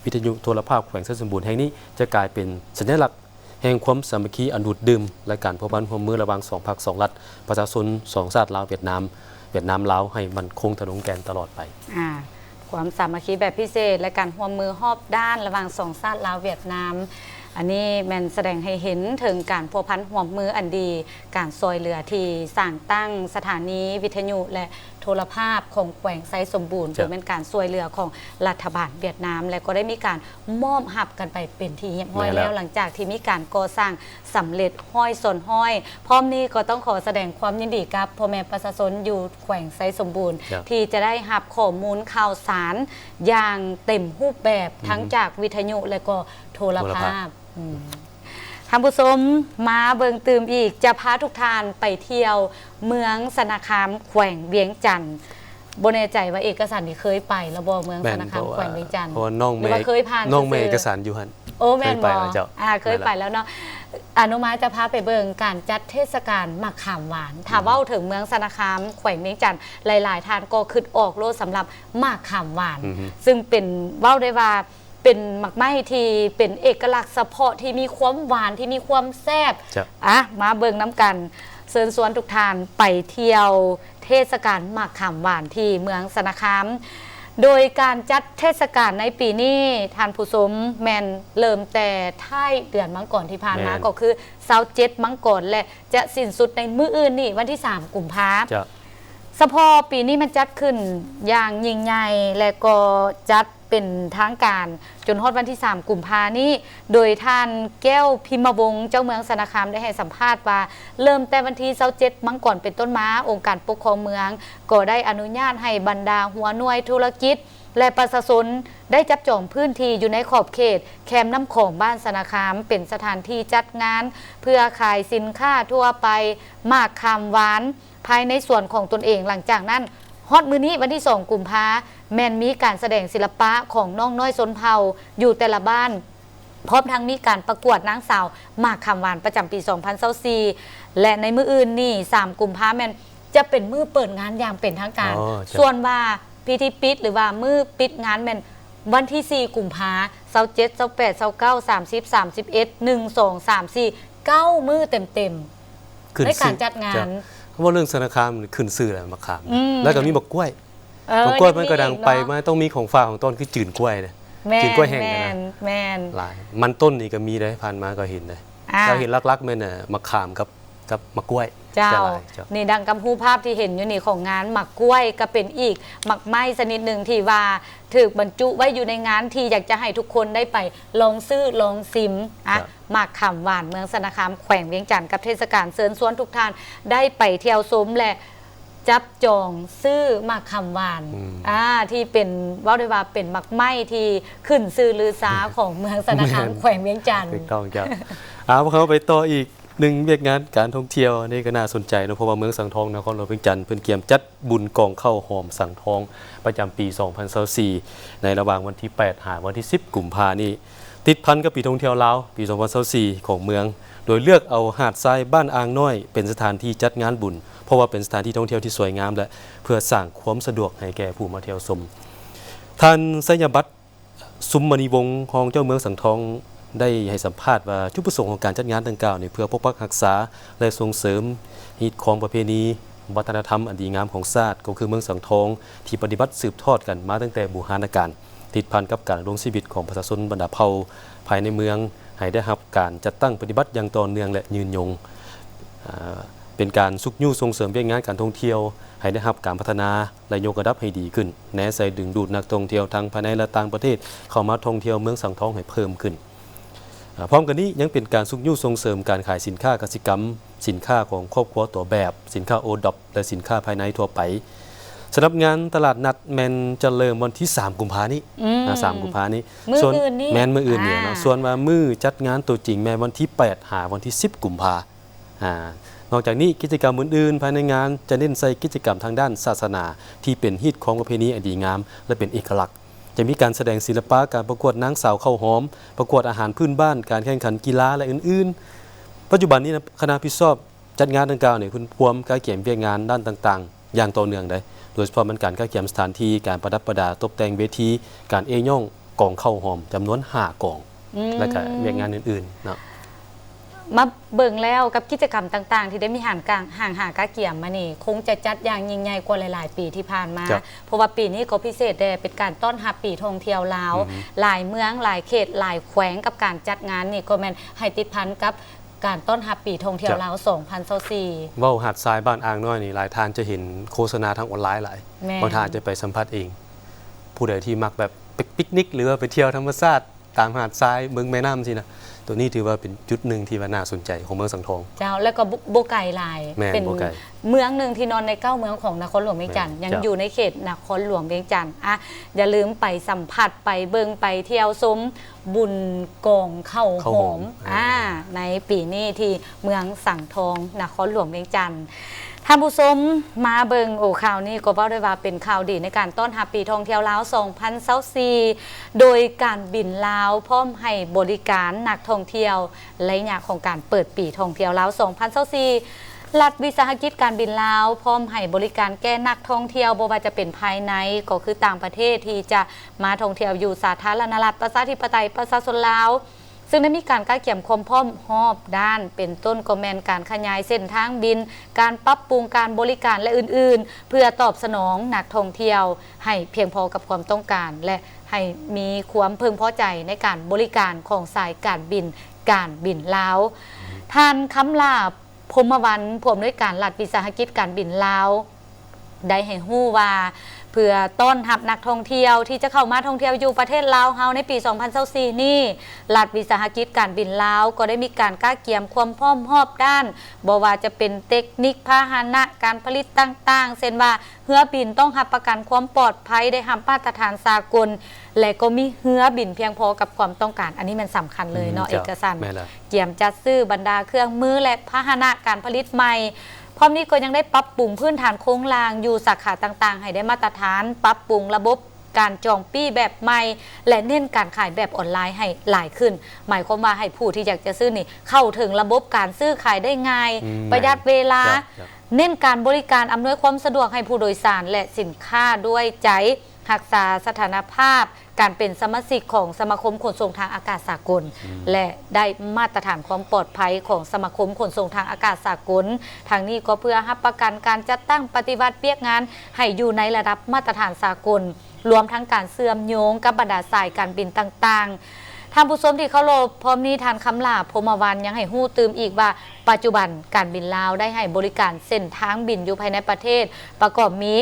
ວິທະຍຸໂທລະພາບແຂວງໄຊສົມບູນແຫ່ງນີ້ ຈະກາຍເປັນສັນຍະລັກແຫ່ງຄວາມສາມັກຄີອັນດູດດື່ມ ແລະ ການພົວພັນຮ່ວມມືລະຫວ່າງສອງພັກສອງລັດ, ປະຊາຊົນສອງຊາດ ລາວ-ຫວຽດນາມ, ຫວຽດນາມ-ລາວ ໃຫ້ໝັ້ນຄົງທະນົງແກ່ນຕະຫຼອດໄປ. ອາ ຄວາມສາມັກຄີແບບພິເສດ ແລະ ການຮ່ວມມືຮອບດ້ານລະຫວ່າງສອງຊາດລາວ-ຫວຽດນາມ, ອັນນີ້ແມ່ນສະແດງໃຫ້ເຫັນເຖິງການພົວພັນຮ່ວມມືອັນດີ, ການຊ່ວຍເຫຼືອທີ່ສ້າງຕັ້ງສະຖານີວິທະຍຸ ແລະ ໂທລະພາບຂອງແຂວງໄຊສົມບູນ, ເຊິ່ງແມ່ນການຊ່ວຍເຫຼືອຂອງລັດຖະບານຫວຽດນາມ ແລະ ກໍໄດ້ມີການມອບຮັບກັນໄປເປັນທີ່ຮຽບຮ້ອຍແລ້ວ, ຫຼັງຈາກທີ່ມີການກໍ່ສ້າງສຳເລັດຮ້ອຍສ່ວນຮ້ອຍ. ພ້ອມນີ້ກໍຕ້ອງຂໍສະແດງຄວາມຍິນດີກັບພໍ່ແມ່ປະຊາຊົນຢູ່ແຂວງໄຊສົມບູນ ທີ່ຈະໄດ້ຮັບຂໍ້ມູນຂ່າວສານຢ່າງເຕັມຮູບແບບ ທັງຈາກວິທະຍຸ ແລະ ກໍໂທລະພາບ. ອືມ ທ່ານຜູ້ຊົມ ມາເບິ່ງຕື່ມອີກ, ຈະພາທຸກທ່ານໄປທ່ຽວເມືອງຊະນະຄາມ ແຂວງວຽງຈັນ. ບໍ່ແນ່ໃຈວ່າເອກະສັນນີ້ເຄີຍໄປແລ້ວບໍ່ ເມືອງຊະນະຄາມ ແຂວງວຽງຈັນ ເພາະວ່ານ້ອງແມ່ ເຄີຍຜ່ານ ນ້ອງແມ່ເອກະສັນຢູ່ຫັ້ນ. ໂອ້ ແມ່ນບໍ່? ເຄີຍໄປແລ້ວເຈົ້າ. ອາ ເຄີຍໄປແລ້ວເນາະ. ອາ ນ້ອງມາຈະພາໄປເບິ່ງການຈັດເທດສະການໝາກຂາມຫວານ. ຖ້າເວົ້າເຖິງເມືອງຊະນະຄາມ ແຂວງວຽງຈັນ ຫຼາຍໆທ່ານກໍຄິດອອກໂລດສຳລັບໝາກຂາມຫວານ, ຊຶ່ງເປັນ ເວົ້າໄດ້ວ່າ ເປັນໝາກໄມ້ທີ່ເປັນເອກະລັກສະເພາະ ທີ່ມີຄວາມຫວານ ທີ່ມີຄວາມແຊບ. ອາ ມາເບິ່ງນຳກັນ, ເຊີນຊວນທຸກທ່ານໄປທ່ຽວເທດສະການໝາກຂາມຫວານທີ່ເມືອງຊະນະຄາມ. ໂດຍການຈັດເທດສະການໃນປີນີ້ ທ່ານຜູ້ຊົມ, ແມ່ນເລີ່ມແຕ່ທ້າຍເດືອນມັງກອນທີ່ຜ່ານມາ, ກໍຄືຊາວເຈັດມັງກອນ ແລະ ຈະສິ້ນສຸດໃນມື້ອື່ນນີ້ ວັນທີສາມກຸມພາ. ສະເພາະປີນີ້ມັນຈັດຂຶ້ນຢ່າງຍິ່ງໃຫຍ່ ແລະ ກໍຈັດ ເປັນທາງການຈົນຮອດວັນທີສາມກຸມພານີ້, ໂດຍທ່ານ ແກ້ວ ພິມມະວົງ ເຈົ້າເມືອງຊະນະຄາມ ໄດ້ໃຫ້ສຳພາດວ່າ ເລີ່ມແຕ່ວັນທີຊາວເຈັດມັງກອນເປັນຕົ້ນມາ, ອົງການປົກຄອງເມືອງກໍໄດ້ອະນຸຍາດໃຫ້ບັນດາຫົວໜ່ວຍທຸລະກິດ ແລະ ປະຊາຊົນໄດ້ຈັບຈອງພື້ນທີ່ຢູ່ໃນຂອບເຂດແຄມນ້ຳຂອງບ້ານຊະນະຄາມ ເປັນສະຖານທີ່ຈັດງານເພື່ອຂາຍສິນຄ້າທົ່ວໄປ, ໝາກຂາມຫວານ ພາຍໃນສວນຂອງຕົນເອງ. ຫຼັງຈາກນັ້ນ ຮອດມື້ນີ້ ວັນທີສອງກຸມພາ ແມ່ນມີການສະແດງສິລະປະຂອງນ້ອງນ້ອຍຊົນເຜົ່າຢູ່ແຕ່ລະບ້ານ, ພ້ອມທັງມີການປະກວດນາງສາວໝາກຂາມຫວານປະຈຳປີສອງພັນຊາວສີ່ ແລະ ໃນມື້ອື່ນນີ້ ສາມກຸມພາ ແມ່ນຈະເປັນມື້ເປີດງານຢ່າງເປັນທາງການ. ສ່ວນວ່າພິທີປິດ ຫຼືວ່າມື້ປິດງານແມ່ນວັນທີສີ່ກຸມພາ, ຊາວເຈັດ ຊາວແປດ ຊາວເກົ້າ ສາມສິບ ສາມສິບເອັດ ໜຶ່ງ ສອງ ສາມ ສີ່ ເກົ້າມື້ເຕັມໆ ໃນການຈັດງານ. ເວົ້າເລື່ອງຊະນະຄາມຂຶ້ນຊື່ແຫຼະໝາກຂາມ ແລ້ວກໍມີໝາກກ້ວຍ. ໝາກກ້ວຍມັນກໍດັງໄປ, ມັນຕ້ອງມີຂອງຝາກຂອງຕ້ອນ ຄືຈືນກ້ວຍເດ້. ແມ່ນ ຈືນກ້ວຍແຫ້ງນະ. ແມ່ນ ແມ່ນ ຫຼາຍ. ມັນຕົ້ນນີ້ກໍມີເດ້, ຜ່ານມາກໍເຫັນເດ້. ເຈົ້າ ເຫັນຫຼັກໆແມ່ນໝາກຂາມກັບ ກັບໝາກກ້ວຍ. ເຈົ້າ ນີ້ດັ່ງກັບຮູບພາບທີ່ເຫັນຢູ່ນີ້ຂອງງານ, ໝາກກ້ວຍກໍເປັນອີກໝາກໄມ້ຊະນິດໜຶ່ງທີ່ວ່າຖືກບັນຈຸໄວ້ຢູ່ໃນງານ ທີ່ຢາກຈະໃຫ້ທຸກຄົນໄດ້ໄປລອງຊື້ລອງຊິມ ອະ ໝາກຂາມຫວານເມືອງຊະນະຄາມ ແຂວງວຽງຈັນ ກັບເທດສະການ. ເຊີນຊວນທຸກທ່ານໄດ້ໄປທ່ຽວຊົມ ແລະ ຈັບຈອງຊື້ໝາກຂາມຫວານ ອືມ ອາ ທີ່ເປັນ ເວົ້າໄດ້ວ່າເປັນໝາກໄມ້ທີ່ຂຶ້ນຊື່ລືຊາຂອງເມືອງຊະນະຄາມ ແຂວງວຽງຈັນ. ຖືກຕ້ອງເຈົ້າ. ເອົາ ພວກເຮົາໄປຕໍ່ອີກໜຶ່ງວຽກງານການທ່ອງທ່ຽວ ອັນນີ້ກໍໜ້າສົນໃຈເນາະ, ເພາະວ່າເມືອງສັງທອງ ນະຄອນຫຼວງວຽງຈັນ ເພິ່ນກຽມຈັດບຸນກອງເຂົ້າຫອມສັງທອງ ປະຈຳປີສອງພັນຊາວສີ່ ໃນລະຫວ່າງວັນທີແປດ ຫາວັນທີສິບ ກຸມພານີ້. ຕິດພັນກັບປີທ່ອງທ່ຽວລາວ ປີສອງພັນຊາວສີ່ ຂອງເມືອງ ໂດຍເລືອກເອົາຫາດຊາຍບ້ານອ່າງນ້ອຍເປັນສະຖານທີ່ຈັດງານບຸນ ເພາະວ່າເປັນສະຖານທີ່ທ່ອງທ່ຽວທີ່ສວຍງາມ ແລະ ເພື່ອສ້າງຄວາມສະດວກໃຫ້ແກ່ຜູ້ມາທ່ຽວຊົມ. ທ່ານ ໄຊຍະບັດ ຊຸມມະນີວົງ ຮອງເຈົ້າເມືອງສັງທອງ ໄດ້ໃຫ້ສຳພາດວ່າ ຈຸດປະສົງຂອງການຈັດງານດັ່ງກ່າວນີ້ ເພື່ອປົກປັກຮັກສາ ແລະ ສົ່ງເສີມຮີດຄອງປະເພນີ ວັດທະນະທຳອັນດີງາມຂອງຊາດ ກໍຄືເມືອງສັງທອງ ທີ່ປະຕິບັດສືບທອດກັນມາຕັ້ງແຕ່ບູຮານະການ ຕິດພັນກັບການດຳລົງຊີວິດຂອງປະຊາຊົນບັນດາເຜົ່າພາຍໃນເມືອງ ໃຫ້ໄດ້ຮັບການຈັດຕັ້ງປະຕິບັດຢ່າງຕໍ່ເນື່ອງ ແລະ ຍືນຍົງ. ເປັນການຊຸກຍູ້ສົ່ງເສີມວຽກງານການທ່ອງທ່ຽວໃຫ້ໄດ້ຮັບການພັດທະນາ ແລະ ຍົກລະດັບໃຫ້ດີຂຶ້ນ, ແນໃສ່ດຶງດູດນັກທ່ອງທ່ຽວທັງພາຍໃນ ແລະ ຕ່າງປະເທດເຂົ້າມາທ່ອງທ່ຽວເມືອງສັງທອງໃຫ້ເພີ່ມຂຶ້ນ. ອາ ພ້ອມກັນນີ້ຍັງເປັນການຊຸກຍູ້ສົ່ງເສີມການຂາຍສິນຄ້າກະສິກຳ, ສິນຄ້າຂອງຄອບຄົວຕົວແບບ, ສິນຄ້າໂອດອບ ແລະ ສິນຄ້າພາຍໃນທົ່ວໄປ. ສຳລັບງານຕະຫຼາດນັດແມ່ນຈະເລີ່ມວັນທີສາມ ກຸມພານີ້ ອາ ສາມ ກຸມພານີ້. ມື້ອື່ນນີ້ ແມ່ນ ມື້ອື່ນນີ້ເນາະ. ອາ ສ່ວນວ່າມື້ຈັດງານຕົວຈິງແມ່ນວັນທີແປດ ຫາວັນທີສິບ ກຸມພາ. ອາ ນອກຈາກນີ້ ກິດຈະກຳອື່ນໆພາຍໃນງານຈະເນັ້ນໃສ່ກິດຈະກຳທາງດ້ານສາສະໜາ ທີ່ເປັນຮີດຄອງປະເພນີອັນດີງາມ ແລະ ເປັນເອກະລັກ. ຈະມີການສະແດງສິລະປະ, ການປະກວດນາງສາວເຂົ້າຫອມ, ປະກວດອາຫານພື້ນບ້ານ, ການແຂ່ງຂັນກິລາ ແລະ ອື່ນໆ. ປັດຈຸບັນນີ້ນະ ຄະນະຮັບຜິດຊອບຈັດງານດັ່ງກ່າວນີ້ ເພິ່ນພວມກະກຽມວຽກງານດ້ານຕ່າງໆ ຢ່າງຕໍ່ເນື່ອງໃດ໋ ໂດຍສະເພາະແມ່ນການກະກຽມສະຖານທີ່, ການປະດັບປະດາ, ຕົບແຕ່ງເວທີ, ການເອຍ້ອງກອງເຂົ້າຫອມຈຳນວນຫ້າກອງ ອືມ ແລ້ວກະວຽກງານອື່ນໆເນາະ. ມາເບິ່ງແລ້ວກັບກິດຈະກຳຕ່າງໆ ທີ່ໄດ້ມີຫານກາງ ຫາງຫາກະກຽມມານີ້ ຄົງຈະຈັດຢ່າງຍິ່ງໃຫຍ່ກວ່າຫຼາຍໆປີທີ່ຜ່ານມາ ເພາະວ່າປີນີ້ກໍພິເສດແດ່ ເປັນການຕ້ອນຮັບປີທ່ອງທ່ຽວລາວ ອືຮຶ ຫຼາຍເມືອງ ຫຼາຍເຂດ ຫຼາຍແຂວງ ກັບການຈັດງານນີ້ກໍແມ່ນໃຫ້ຕິດພັນກັບ ການຕ້ອນຮັບປີທ່ອງທ່ຽວລາວສອງພັນຊາວສີ່. ເວົ້າຫາດຊາຍບ້ານອ່າງນ້ອຍນີ້ ຫຼາຍທ່ານຈະເຫັນໂຄສະນາທາງອອນລາຍຫຼາຍ ແມ່ນ ບາງທ່ານອາດຈະໄປສຳຜັດເອງ. ຜູ້ໃດທີ່ມັກແບບໄປປິກນິກ ຫຼືວ່າໄປທ່ຽວທຳມະຊາດຕາມຫາດຊາຍ ເບິ່ງແມ່ນ້ຳຊີ້ນະ, ໂຕນີ້ຖືວ່າເປັນຈຸດໜຶ່ງທີ່ວ່າໜ້າສົນໃຈຂອງເມືອງສັງທອງ. ເຈົ້າ ແລ້ວກໍບໍ່ ບໍ່ໄກຫຼາຍ ແມ່ນ ເປັນ ບໍ່ໄກ ເມືອງໜຶ່ງທີ່ນອນໃນເກົ້າເມືອງຂອງນະຄອນຫຼວງວຽງຈັນ ແມ່ນ ຍັງ ເຈົ້າ ຢູ່ໃນເຂດນະຄອນຫຼວງວຽງຈັນ. ອະ ຢ່າລືມໄປສຳຜັດ ໄປເບິ່ງ ໄປທ່ຽວຊົມ ບຸນກອງເຂົ້າຫອມ ເຂົ້າຫອມ ອາ ອາ ໃນປີນີ້ທີ່ເມືອງສັງທອງ ນະຄອນຫຼວງວຽງຈັນ. ທ່ານຜູ້ຊົມ ມາເບິ່ງ ໂອ ຂ່າວນີ້ກໍເວົ້າໄດ້ວ່າເປັນຂ່າວດີໃນການຕ້ອນຮັບປີທ່ອງທ່ຽວລາວສອງພັນຊາວສີ່ ໂດຍການບິນລາວພ້ອມໃຫ້ບໍລິການນັກທ່ອງທ່ຽວ ໄລຍະຂອງການເປີດປີທ່ອງທ່ຽວລາວສອງພັນຊາວສີ່ ລັດວິສາຫະກິດການບິນລາວພ້ອມໃຫ້ບໍລິການແກ່ນັກທ່ອງທ່ຽວ ບໍ່ວ່າຈະເປັນພາຍໃນ ກໍຄືຕ່າງປະເທດ ທີ່ຈະ ມາທ່ອງທ່ຽວຢູ່ສາທາລະນະລັດ ປະຊາທິປະໄຕ ປະຊາຊົນລາວ ເຊິ່ງໄດ້ມີການກະກຽມຄວາມພ້ອມຮອບດ້ານ ເປັນຕົ້ນກໍແມ່ນການຂະຫຍາຍເສັ້ນທາງບິນ, ການປັບປຸງການບໍລິການ ແລະ ອື່ນໆ ເພື່ອຕອບສະໜອງນັກທ່ອງທ່ຽວໃຫ້ພຽງພໍກັບຄວາມຕ້ອງການ ແລະ ໃຫ້ມີຄວາມເພິ່ງພໍໃຈໃນການບໍລິການຂອງສາຍການບິນ ການບິນລາວ. ທ່ານ ຄຳຫຼ້າ ພົມມະວັນ ຜູ້ອຳນວຍການລັດວິສາຫະກິດການບິນລາວ ໄດ້ໃຫ້ຮູ້ວ່າ ເພື່ອຕ້ອນຮັບນັກທ່ອງທ່ຽວທີ່ຈະເຂົ້າມາທ່ອງທ່ຽວຢູ່ປະເທດລາວເຮົາໃນປີສອງພັນຊາວສີ່ນີ້, ລັດວິສາຫະກິດການບິນລາວກໍໄດ້ມີການກະກຽມຄວາມພ້ອມຮອບດ້ານ, ບໍ່ວ່າຈະເປັນເຕັກນິກ, ພາຫະນະ, ການຜະລິດຕ່າງໆ ເຊັ່ນວ່າ ເຮືອບິນຕ້ອງຮັບປະກັນຄວາມປອດໄພ ໄດ້ຮັບມາດຕະຖານສາກົນ ແລະ ກໍມີເຮືອບິນພຽງພໍກັບຄວາມຕ້ອງການ. ອັນນີ້ແມ່ນສຳຄັນເລີຍເນາະ ອືມ ເອກະສັນ ເຈົ້າ ແມ່ນແລ້ວ. ກຽມຈັດຊື້ບັນດາເຄື່ອງມື ແລະ ພາຫະນະການຜະລິດໃໝ່. ພ້ອມນີ້ກໍຍັງໄດ້ປັບປຸງພື້ນຖານໂຄງລ່າງຢູ່ສາຂາຕ່າງໆ ໃຫ້ໄດ້ມາດຕະຖານ, ປັບປຸງລະບົບການຈອງປີ້ແບບໃໝ່ ແລະ ເນັ້ນການຂາຍແບບອອນລາຍໃຫ້ຫຼາຍຂຶ້ນ. ໝາຍຄວາມວ່າໃຫ້ຜູ້ທີ່ຢາກຈະຊື້ນີ້ ເຂົ້າເຖິງລະບົບການຊື້ຂາຍໄດ້ງ່າຍ, ອືມ ປະຢັດເວລາ, ເຈົ້າ ເຈົ້າ ເນັ້ນການບໍລິການອຳນວຍຄວາມສະດວກໃຫ້ຜູ້ໂດຍສານ ແລະ ສິນຄ້າດ້ວຍໃຈ ຮັກສາສະຖານະພາບການເປັນສະມາຊິກຂອງສະມາຄົມຂົນສົ່ງທາງອາກາດສາກົນ ອືມ ແລະ ໄດ້ມາດຕະຖານຄວາມປອດໄພຂອງສະມາຄົມຂົນສົ່ງທາງອາກາດສາກົນ. ທັງນີ້ກໍເພື່ອຮັບປະກັນການຈັດຕັ້ງປະຕິບັດວຽກງານໃຫ້ຢູ່ໃນລະດັບມາດຕະຖານສາກົນ, ລວມທັງການເຊື່ອມໂຍງກັບບັນດາສາຍການບິນຕ່າງໆ. ທ່ານຜູ້ຊົມທີ່ເຄົາລົບ, ພ້ອມນີ້ທ່ານ ຄຳຫຼ້າ ພົມມະວັນ ຍັງໃຫ້ຮູ້ຕື່ມອີກວ່າ ປັດຈຸບັນການບິນລາວໄດ້ໃຫ້ບໍລິການເສັ້ນທາງບິນຢູ່ພາຍໃນປະເທດ ປະກອບມີ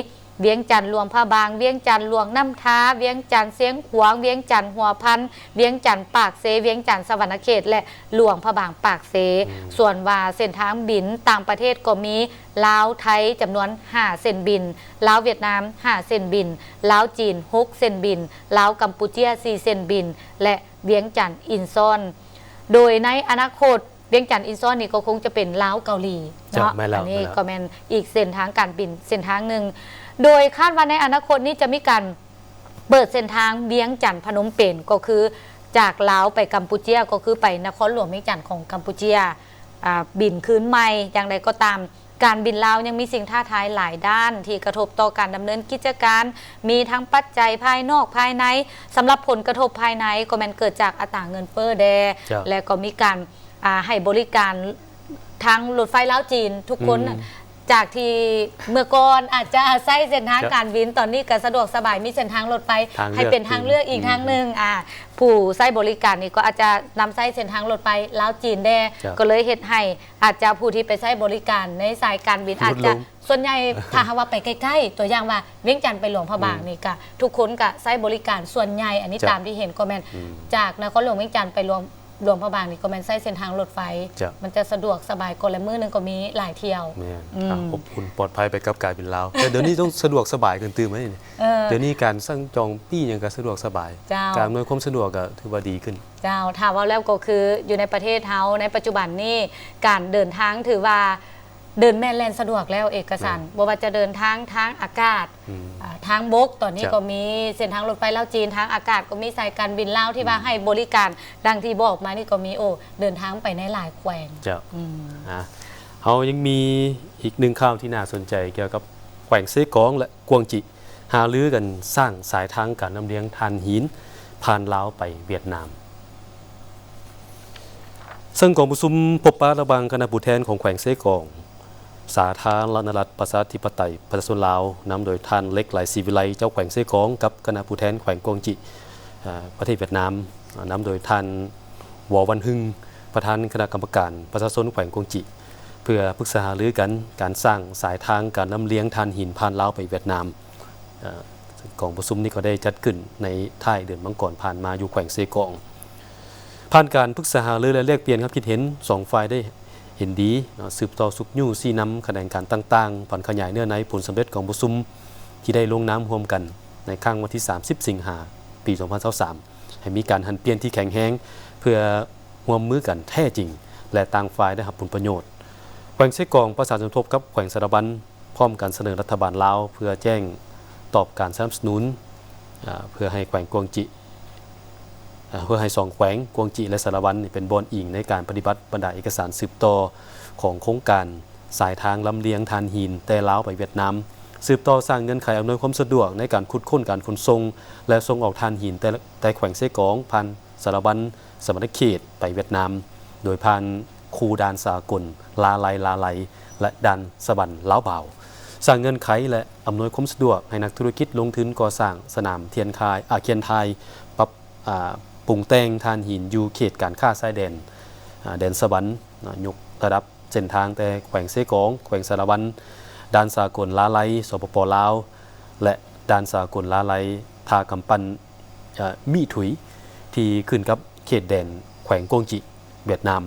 ວຽງຈັນ ຫຼວງພະບາງ, ວຽງຈັນ ຫຼວງນ້ຳທາ, ວຽງຈັນ ຊຽງຂວາງ, ວຽງຈັນ ຫົວພັນ, ວຽງຈັນ ປາກເຊ, ວຽງຈັນ ສະຫວັນນະເຂດ ແລະ ຫຼວງພະບາງ ປາກເຊ. ອືມ ສ່ວນວ່າເສັ້ນທາງບິນຕ່າງປະເທດກໍມີ ລາວ ໄທ ຈຳນວນຫ້າເສັ້ນບິນ, ລາວ ຫວຽດນາມ ຫ້າເສັ້ນບິນ, ລາວ ຈີນ ຫົກເສັ້ນບິນ, ລາວ ກຳປູເຈຍ ສີ່ເສັ້ນບິນ ແລະ ວຽງຈັນ ອິນຊອນ. ໂດຍໃນອະນາຄົດ ວຽງຈັນ ອິນຊອນນີ້ກໍຄົງຈະເປັນລາວ ເກົາຫຼີເນາະ. ເຈົ້າ ແມ່ນແລ້ວ ອັນນີ້ ແມ່ນແລ້ວ ກໍແມ່ນອີກເສັ້ນທາງການບິນເສັ້ນທາງໜຶ່ງ. ໂດຍຄາດວ່າໃນອະນາຄົດນີ້ຈະມີການເປີດເສັ້ນທາງວຽງຈັນ ພະນົມເປັນ ກໍຄື ຈາກລາວໄປກຳປູເຈຍ ກໍຄືໄປນະຄອນຫຼວງວຽງຈັນຂອງກຳປູເຈຍ ອ່າ ບິນຄືນໃໝ່. ຢ່າງໃດກໍຕາມ, ການບິນລາວຍັງມີສິ່ງທ້າທາຍຫຼາຍດ້ານທີ່ກະທົບຕໍ່ການດຳເນີນກິດຈະການ, ມີທັງປັດໄຈພາຍນອກພາຍໃນ. ສຳລັບຜົນກະທົບພາຍໃນກໍແມ່ນເກີດຈາກອັດຕາເງິນເຟີ້ແດ່ ເຈົ້າ ແລະ ກໍມີການ ອ່າ ໃຫ້ບໍລິການທາງລົດໄຟລາວຈີນທຸກຄົນ ອືມ ຈາກທີ່ເມື່ອກ່ອນອາດຈະໃຊ້ເສັ້ນທາງ ເຈົ້າ ການບິນ, ຕອນນີ້ກໍສະດວກສະບາຍ, ມີເສັ້ນທາງລົດໄຟ ທາງເລືອກ ໃຫ້ເປັນທາງເລືອກອີກ ອືມ ທາງໜຶ່ງ. ອ່າ ຜູ້ໃຊ້ບໍລິການນີ້ກໍອາດຈະນຳໃຊ້ເສັ້ນທາງລົດໄຟລາວຈີນແດ່ ເຈົ້າ ກໍເລີຍເຮັດໃຫ້ອາດຈະຜູ້ທີ່ໄປໃຊ້ບໍລິການໃນສາຍການບິນ ຫຼຸດລົງ ອາດຈະ ສ່ວນໃຫຍ່ ຖ້າຫາກວ່າໄປໃກ້ໆ ຕົວຢ່າງວ່າວຽງຈັນໄປຫຼວງພະບາງ ອືມ ນີ້ກະ ທຸກຄົນກະໃຊ້ບໍລິການສ່ວນໃຫຍ່. ອັນນີ້ ເຈົ້າ ຕາມທີ່ເຫັນກໍແມ່ນ ອືມ ຈາກນະຄອນຫຼວງວຽງຈັນໄປຫຼວງ ຫຼວງພະບາງນີ້ກໍແມ່ນໃຊ້ເສັ້ນທາງລົດໄຟ ເຈົ້າ ມັນຈະສະດວກສະບາຍກວ່າ ແລະ ມື້ໜຶ່ງກໍມີຫຼາຍຖ້ຽວ. ແມ່ນ ອືມ ອ່າ ອົບອຸ່ນປອດໄພໄປກັບການບິນລາວ. ແຕ່ດຽວນີ້ຕ້ອງສະດວກສະບາຍຂຶ້ນຕື່ມເດ້. ເອີ ດຽວນີ້ການສັ່ງຈອງປີ້ຫຍັງກໍສະດວກສະບາຍ. ເຈົ້າ ການອຳນວຍຄວາມສະດວກກໍຖືວ່າດີຂຶ້ນ. ເຈົ້າ ຖ້າເວົ້າແລ້ວກໍຄືຢູ່ໃນປະເທດເຮົາໃນປັດຈຸບັນນີ້ ການເດີນທາງຖືວ່າເດີນແມ່ນແລ່ນສະດວກແລ້ວ, ເອກະສານ ແມ່ນ ບໍ່ວ່າຈະເດີນທາງທາງອາກາດ ອືມ ອ່າ ທາງບົກ ຕອນນີ້ ເຈົ້າ ກໍມີເສັ້ນທາງລົດໄຟລາວຈີນ, ທາງອາກາດກໍມີສາຍການບິນລາວທີ່ວ່າ ອືມ ໃຫ້ບໍລິການ ດັ່ງທີ່ບອກມານີ້ກໍມີ. ໂອ້ ເດີນທາງໄປໃນຫຼາຍແຂວງ. ເຈົ້າ ອືມ ອ່າ ເຮົາຍັງມີອີກໜຶ່ງຂ່າວທີ່ໜ້າສົນໃຈກ່ຽວກັບແຂວງເຊກອງ ແລະ ກວາງຈິ ຫາລືກັນສ້າງສາຍທາງການລຳລຽງຖ່ານຫີນຜ່ານລາວໄປຫວຽດນາມ. ເຊິ່ງກອງປະຊຸມພົບປະລະຫວ່າງຄະນະຜູ້ແທນຂອງແຂວງເຊກອງ ສາທາລະນະລັດປະຊາທິປະໄຕປະຊາຊົນລາວ ນຳໂດຍທ່ານ ເລັກ ໄຫຼສີວິໄລ ເຈົ້າແຂວງເຊກອງ ກັບຄະນະຜູ້ແທນແຂວງກວາງຈິ ເອີ ປະເທດຫວຽດນາມ ນຳໂດຍທ່ານ ວໍ ວັນຮຶງ ປະທານຄະນະກຳມະການປະຊາຊົນແຂວງກວາງຈິ ເພື່ອປຶກສາຫາລືກັນການສ້າງສາຍທາງການລຳລຽງຖ່ານຫີນຜ່ານລາວໄປຫວຽດນາມ. ເອີ ກອງປະຊຸມນີ້ກໍໄດ້ຈັດຂຶ້ນໃນທ້າຍເດືອນມັງກອນຜ່ານມາຢູ່ແຂວງເຊກອງ. ຜ່ານການປຶກສາຫາລື ແລະ ແລກປ່ຽນຄວາມຄິດເຫັນ, ສອງຝ່າຍໄດ້ເຫັນດີເນາະ ສືບຕໍ່ຊຸກຍູ້ຊີ້ນຳຂະແໜງການຕ່າງໆ ຜັນຂະຫຍາຍເນື້ອໃນຜົນສຳເລັດກອງປະຊຸມທີ່ໄດ້ລົງນາມຮ່ວມກັນໃນຄັ້ງວັນທີສາມສິບ ສິງຫາ ປີສອງພັນຊາວສາມ ໃຫ້ມີການຫັນປ່ຽນທີ່ແຂງແຮງ ເພື່ອຮ່ວມມືກັນແທ້ຈິງ ແລະ ຕ່າງຝ່າຍໄດ້ຮັບຜົນປະໂຫຍດ. ແຂວງເຊກອງປະສານສົມທົບກັບແຂວງສາລະວັນ ພ້ອມກັນສະເໜີລັດຖະບານລາວ ເພື່ອແຈ້ງຕອບການສະໜັບສະໜູນ ເພື່ອໃຫ້ແຂວງກວາງຈິ ເພື່ອໃຫ້ສອງແຂວງກວາງຈິ ແລະ ສາລະວັນ ເປັນບ່ອນອີງໃນການປະຕິບັດບັນດາເອກະສານສືບຕໍ່ຂອງໂຄງການສາຍທາງລຳລຽງຖ່ານຫີນແຕ່ລາວໄປຫວຽດນາມ, ສືບຕໍ່ສ້າງເງື່ອນໄຂອຳນວຍຄວາມສະດວກໃນການຂຸດຄົ້ນ, ການຂົນສົ່ງ ແລະ ສົ່ງອອກຖ່ານຫີນ ແຕ່ ແຕ່ແຂວງເຊກອງ ຜ່ານສາລະວັນ ສະຫວັນນະເຂດ ໄປຫວຽດນາມ ໂດຍຜ່ານຄູດ່ານສາກົນລາໄລ ລາໄລ ແລະ ດ່ານສະຫວັນ ລາວບາວ, ສ້າງເງື່ອນໄຂ ແລະ ອຳນວຍຄວາມສະດວກໃຫ້ນັກທຸລະກິດລົງທຶນກໍ່ສ້າງສະໜາມທຽນຄາຍ ອາ ຄຽນທາຍ, ປັບ ອາ ປຸງແຕ່ງຖ່ານຫີນຢູ່ເຂດການຄ້າຊາຍແດນ ອາ ແດນສະຫວັນ, ຍົກລະດັບເສັ້ນທາງແຕ່ແຂວງເຊກອງ, ແຂວງສາລະວັນ, ດ່ານສາກົນລາໄລ ສປປ ລາວ ແລະ ດ່ານສາກົນລາໄລ ທ່າກຳປັ່ນ ເອີ ມີຖຸຍ ທີ່ຂຶ້ນກັບເຂດແດນແຂວງກວາງຈິ ຫວຽດນາມ.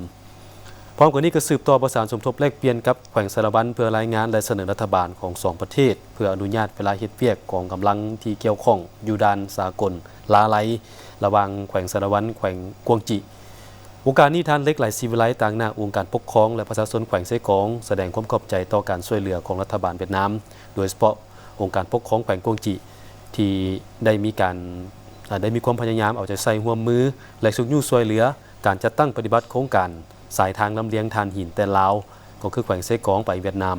ພ້ອມກັນນີ້ກໍສືບຕໍ່ປະສານສົມທົບແລກປ່ຽນກັບແຂວງສາລະວັນ ເພື່ອລາຍງານ ແລະ ສະເໜີລັດຖະບານຂອງສອງປະເທດ ເພື່ອອະນຸຍາດເວລາເຮັດວຽກຂອງກຳລັງທີ່ກ່ຽວຂ້ອງຢູ່ດ່ານສາກົນລາໄລ ລະຫວ່າງແຂວງສາລະວັນ ແຂວງກວາງຈິ. ໂອກາດນີ້ ທ່ານ ເລັກ ໄຫຼສີວິໄລ ຕາງໜ້າອົງການປົກຄອງ ແລະ ປະຊາຊົນແຂວງເຊກອງ ສະແດງຄວາມຂອບໃຈຕໍ່ການຊ່ວຍເຫຼືອຂອງລັດຖະບານຫວຽດນາມ, ໂດຍສະເພາະ ອົງການປົກຄອງແຂວງກວາງຈິ ທີ່ໄດ້ມີການ ເອີ ໄດ້ມີຄວາມພະຍາຍາມເອົາໃຈໃສ່ຮ່ວມມື ແລະ ຊຸກຍູ້ຊ່ວຍເຫຼືອການຈັດຕັ້ງປະຕິບັດໂຄງການສາຍທາງລຳລຽງຖ່ານຫີນແຕ່ລາວ ກໍຄືແຂວງເຊກອງ ໄປຫວຽດນາມ,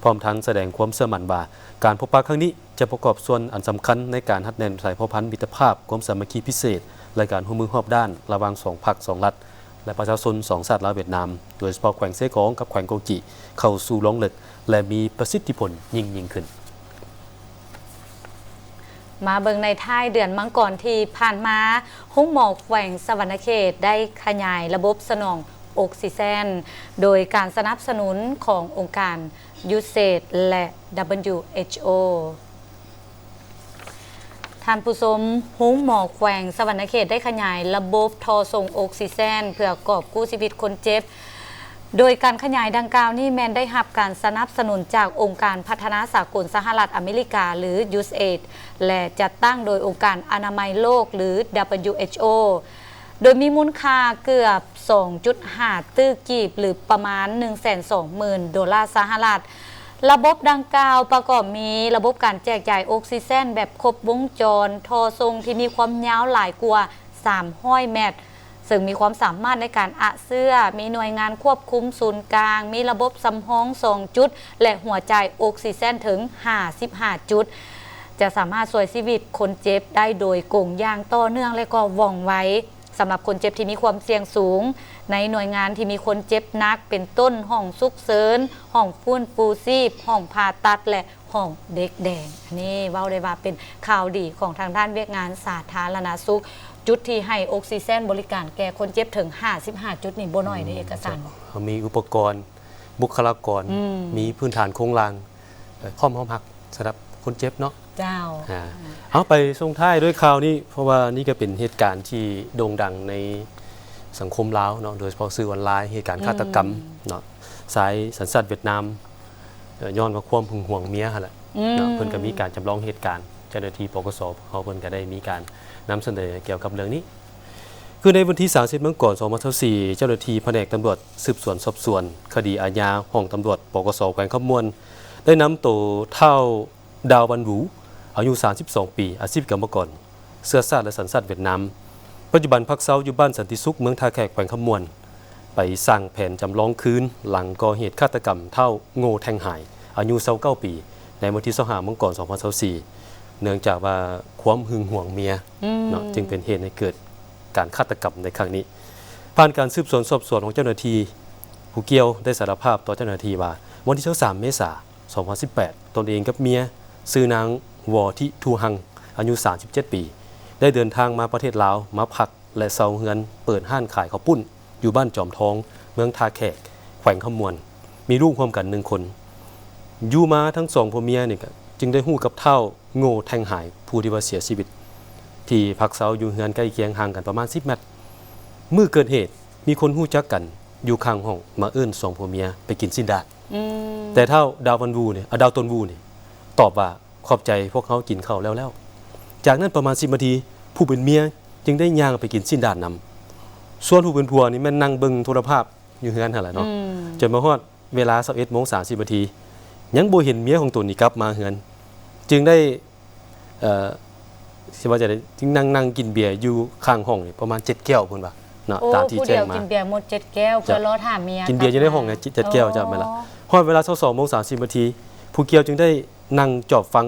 ພ້ອມທັງສະແດງຄວາມເຊື່ອໝັ້ນວ່າ ການພົບປະຄັ້ງນີ້ຈະປະກອບສ່ວນອັນສຳຄັນໃນການຮັດແໜ້ນສາຍພົວພັນມິດຕະພາບ, ຄວາມສາມັກຄີພິເສດ ແລະ ການຮ່ວມມືຮອບດ້ານລະຫວ່າງສອງພັກສອງລັດ ແລະ ປະຊາຊົນສອງຊາດລາວຫວຽດນາມ, ໂດຍສະເພາະແຂວງເຊກອງກັບແຂວງກວາງຈິ ເຂົ້າສູ່ລວງເລິກ ແລະ ມີປະສິດທິຜົນຍິ່ງໆຂຶ້ນ. ມາເບິ່ງໃນທ້າຍເດືອນມັງກອນທີ່ຜ່ານມາ, ໂຮງໝໍແຂວງສະຫວັນນະເຂດໄດ້ຂະຫຍາຍລະບົບສະໜອງອົກຊີເຈນ ໂດຍການສະໜັບສະໜູນຂອງອົງການຢູເອສເອດ ແລະ ດັບເບິນຢູເອັດໂອ. ທ່ານຜູ້ຊົມ, ໂຮງໝໍແຂວງສະຫວັນນະເຂດໄດ້ຂະຫຍາຍລະບົບທໍ່ສົ່ງອົກຊີເຈນເພື່ອກອບກູ້ຊີວິດຄົນເຈັບ. ໂດຍການຂະຫຍາຍດັ່ງກ່າວນີ້ແມ່ນໄດ້ຮັບການສະໜັບສະໜູນຈາກອົງການພັດທະນາສາກົນສະຫະລັດອາເມລິກາ ຫຼື ຢູເອສເອດ ແລະ ຈັດຕັ້ງໂດຍອົງການອະນາໄມໂລກ ຫຼື ດັບເບິນຢູເອັດໂອ ໂດຍມີມູນຄ່າເກືອບສອງຈຸດຫ້າຕື້ກີບ ຫຼື ປະມານໜຶ່ງແສນສອງໝື່ນໂດລາສະຫະລັດ. ລະບົບດັ່ງກ່າວປະກອບມີລະບົບການແຈກຢາຍອົກຊີເຈນແບບຄົບວົງຈອນ, ທໍ່ສົ່ງທີ່ມີຄວາມຍາວຫຼາຍກວ່າ ສາມຮ້ອຍແມັດ ເຊິ່ງມີຄວາມສາມາດໃນການອະເຊື້ອ, ມີໜ່ວຍງານຄວບຄຸມສູນກາງ, ມີລະບົບສຳຮອງສອງຈຸດ ແລະ ຫົວຈ່າຍອົກຊີເຈນເຖິງຫ້າສິບຫ້າຈຸດ, ຈະສາມາດຊ່ວຍຊີວິດຄົນເຈັບໄດ້ໂດຍກົງຢ່າງຕໍ່ເນື່ອງ ແລະ ກໍວ່ອງໄວ. ສຳລັບຄົນເຈັບທີ່ມີຄວາມສ່ຽງສູງ ໃນໜ່ວຍງານທີ່ມີຄົນເຈັບໜັກ ເປັນຕົ້ນ ຫ້ອງສຸກເສີນ, ຫ້ອງຟື້ນຟູຊີບ, ຫ້ອງຜ່າຕັດ ແລະ ຫ້ອງເດັກແດງ. ອັນນີ້ເວົ້າໄດ້ວ່າເປັນຂ່າວດີຂອງທາງດ້ານວຽກງານສາທາລະນະສຸກ, ຈຸດທີ່ໃຫ້ອົກຊີເຈນບໍລິການແກ່ຄົນເຈັບເຖິງຫ້າສິບຫ້າຈຸດນີ້ບໍ່ໜ້ອຍເດ້ ອືມ ເອກະສັນ. ເຮົາມີອຸປະກອນ, ບຸກຄະລາກອນ, ອືມ ມີພື້ນຖານໂຄງລ່າງ ເອີ ພ້ອມຮອງຮັບສຳລັບຄົນເຈັບເນາະ. ເຈົ້າ ອາ ເອົາໄປສົ່ງທ້າຍດ້ວຍຂ່າວນີ້ ເພາະວ່ານີ້ກໍເປັນເຫດການທີ່ໂດ່ງດັງໃນສັງຄົມລາວເນາະ, ໂດຍສະເພາະສື່ອອນລາຍ, ເຫດການ ອືມ ຄາດຕະກຳເນາະ ຊາຍສັນຊາດຫວຽດນາມ ເອີ ຍ້ອນວ່າຄວາມຫຶງຫວງເມຍຫັ້ນແຫຼະ ອືມ ເນາະ. ເພິ່ນກໍມີການຈຳລອງເຫດການ, ເຈົ້າໜ້າທີ່ ປກສ ເຮົາເພິ່ນກໍໄດ້ມີການນຳສະເໜີກ່ຽວກັບເລື່ອງນີ້. ຄືໃນວັນທີສາມສິບ ມັງກອນ ສອງພັນຊາວສີ່ ເຈົ້າໜ້າທີ່ພະແນກຕຳຫຼວດສືບສວນສອບສວນຄະດີອາຍາ ຫ້ອງຕຳຫຼວດ ປກສ ແຂວງຄຳມ່ວນ ໄດ້ນຳໂຕທ້າວ ດາວ ວັນຫວຸ ອາຍຸສາມສິບສອງປີ, ອາຊີບກຳມະກອນ, ເຊື້ອຊາດ ແລະ ສັນຊາດຫວຽດນາມ, ປັດຈຸບັນພັກເຊົາຢູ່ບ້ານສັນຕິສຸກ ເມືອງທ່າແຂກ ແຂວງຄຳມ່ວນ ໄປສ້າງແຜນຈຳລອງຄືນ ຫຼັງກໍ່ເຫດຄາດຕະກຳທ້າວ ໂງ່ ແທງຫາຍ ອາຍຸຊາວເກົ້າປີ ໃນວັນທີຊາວຫ້າ ມັງກອນ ສອງພັນຊາວສີ່ ເນື່ອງຈາກວ່າຄວາມຫຶງຫວງເມຍ ອືມ ເນາະ ຈຶ່ງເປັນເຫດໃຫ້ເກີດການຄາດຕະກຳໃນຄັ້ງນີ້. ຜ່ານການສືບສວນສອບສວນຂອງເຈົ້າໜ້າທີ່, ຜູ້ກ່ຽວໄດ້ສາລະພາບຕໍ່ເຈົ້າໜ້າທີ່ວ່າ ວັນທີຊາວສາມ ເມສາ ສອງພັນສິບແປດ ຕົນເອງກັບເມຍ ຊື່ນາງ ວໍທິທູຮັງ ອາຍຸສາມສິບເຈັດປີ ໄດ້ເດີນທາງມາປະເທດລາວ ມາພັກ ແລະ ເຊົ່າເຮືອນເປີດຮ້ານຂາຍເຂົ້າປຸ້ນ ຢູ່ບ້ານຈອມທອງ ເມືອງທ່າແຂກ ແຂວງຄຳມ່ວນ, ມີລູກຮ່ວມກັນໜຶ່ງຄົນ. ຢູ່ມາທັງສອງຜົວເມຍນີ້ກໍຈຶ່ງໄດ້ຮູ້ກັບທ້າວ ໂງ່ ແທງຫາຍ ຜູ້ທີ່ວ່າເສຍຊີວິດ ທີ່ພັກເຊົາຢູ່ເຮືອນໃກ້ຄຽງຫ່າງກັນປະມານສິບແມັດ. ມື້ເກີດເຫດ ມີຄົນຮູ້ຈັກກັນຢູ່ຂ້າງຫ້ອງມາເອີ້ນສອງຜົວເມຍໄປກິນຊີ້ນດາດ. ອືມ ແຕ່ທ້າວ ດາວ ວັນຫວຸ ນີ້ ອາ ດາວ ຕົນຫວຸ ນີ້ ຕອບວ່າ ຂອບໃຈ, ພວກເຮົາກິນເຂົ້າແລ້ວແລ້ວ. ຈາກນັ້ນປະມານສິບນາທີ ຜູ້ເປັນເມຍຈຶ່ງໄດ້ຍ່າງໄປກິນຊີ້ນດາດນຳ. ສ່ວນຜູ້ເປັນຜົວນີ້ແມ່ນນັ່ງເບິ່ງໂທລະພາບຢູ່ເຮືອນຫັ້ນແຫຼະເນາະ. ອືມ ຈົນມາຮອດເວລາຊາວເອັດໂມງສາມສິບນາທີ ຍັງບໍ່ເຫັນເມຍຂອງຕົນນີ້ກັບມາເຮືອນ, ຈຶ່ງໄດ້ ເອີ ຊິວ່າຈັ່ງໃດ ຈຶ່ງນັ່ງ ນັ່ງກິນເບຍຢູ່ຂ້າງຫ້ອງນີ້ປະມານເຈັດແກ້ວ ເພິ່ນວ່າເນາະ. ໂອ້ ຕາມທີ່ແຈ້ງມາ ຜູ້ດຽວກິນເບຍໝົດເຈັດແກ້ວ ເພື່ອລໍຖ້າເມຍ ກິນເບຍຢູ່ໃນຫ້ອງນີ້ເຈັດແກ້ວ. ເຈົ້າ ແມ່ນລະ. ຮອດເວລາຊາວສອງໂມງສາມສິບນາທີ ຜູ້ກ່ຽວຈຶ່ງໄດ້ນັ່ງຈອບຟັງ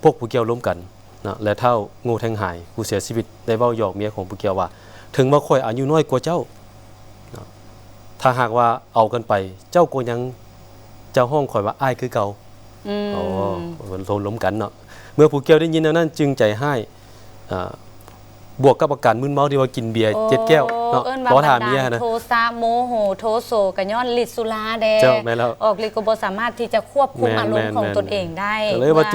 ພວກຜູ້ກ່ຽວລົມກັນເນາະ ແລະ ທ້າວ ໂງ່ ແທງຫາຍ ຜູ້ເສຍຊີວິດ ໄດ້ເວົ້າຫຍອກເມຍຂອງຜູ້ກ່ຽວວ່າ ເຖິງວ່າຂ້ອຍອາຍຸນ້ອຍກວ່າເຈົ້າເນາະ, ຖ້າຫາກວ່າເອົາກັນໄປ ເຈົ້າກໍຍັງຈະຮ້ອງຂ້ອຍວ່າອ້າຍຄືເກົ່າ. ອືມ ໂອ້ ເພິ່ນລົມກັນເນາະ. ເມື່ອຜູ້ກ່ຽວໄດ້ຍິນແນວນັ້ນຈຶ່ງໃຈຮ້າຍ ເອີ ບວກກັບອາການມຶນເມົາທີ່ວ່າກິນເບຍ ໂອ້ ເຈັດແກ້ວເນາະ, ລໍຖ້າເມຍຫັ້ນນະ. ໂທສະ ໂມໂຫ ໂທໂສ ກໍຍ້ອນລິດສຸລາແດ່. ເຈົ້າ ແມ່ນແລ້ວ. ອອກລິດກໍບໍ່ສາມາດທີ່ຈະຄວບຄຸມອາລົມຂອງຕົນເອງໄດ້. ກໍເລີຍວ່າ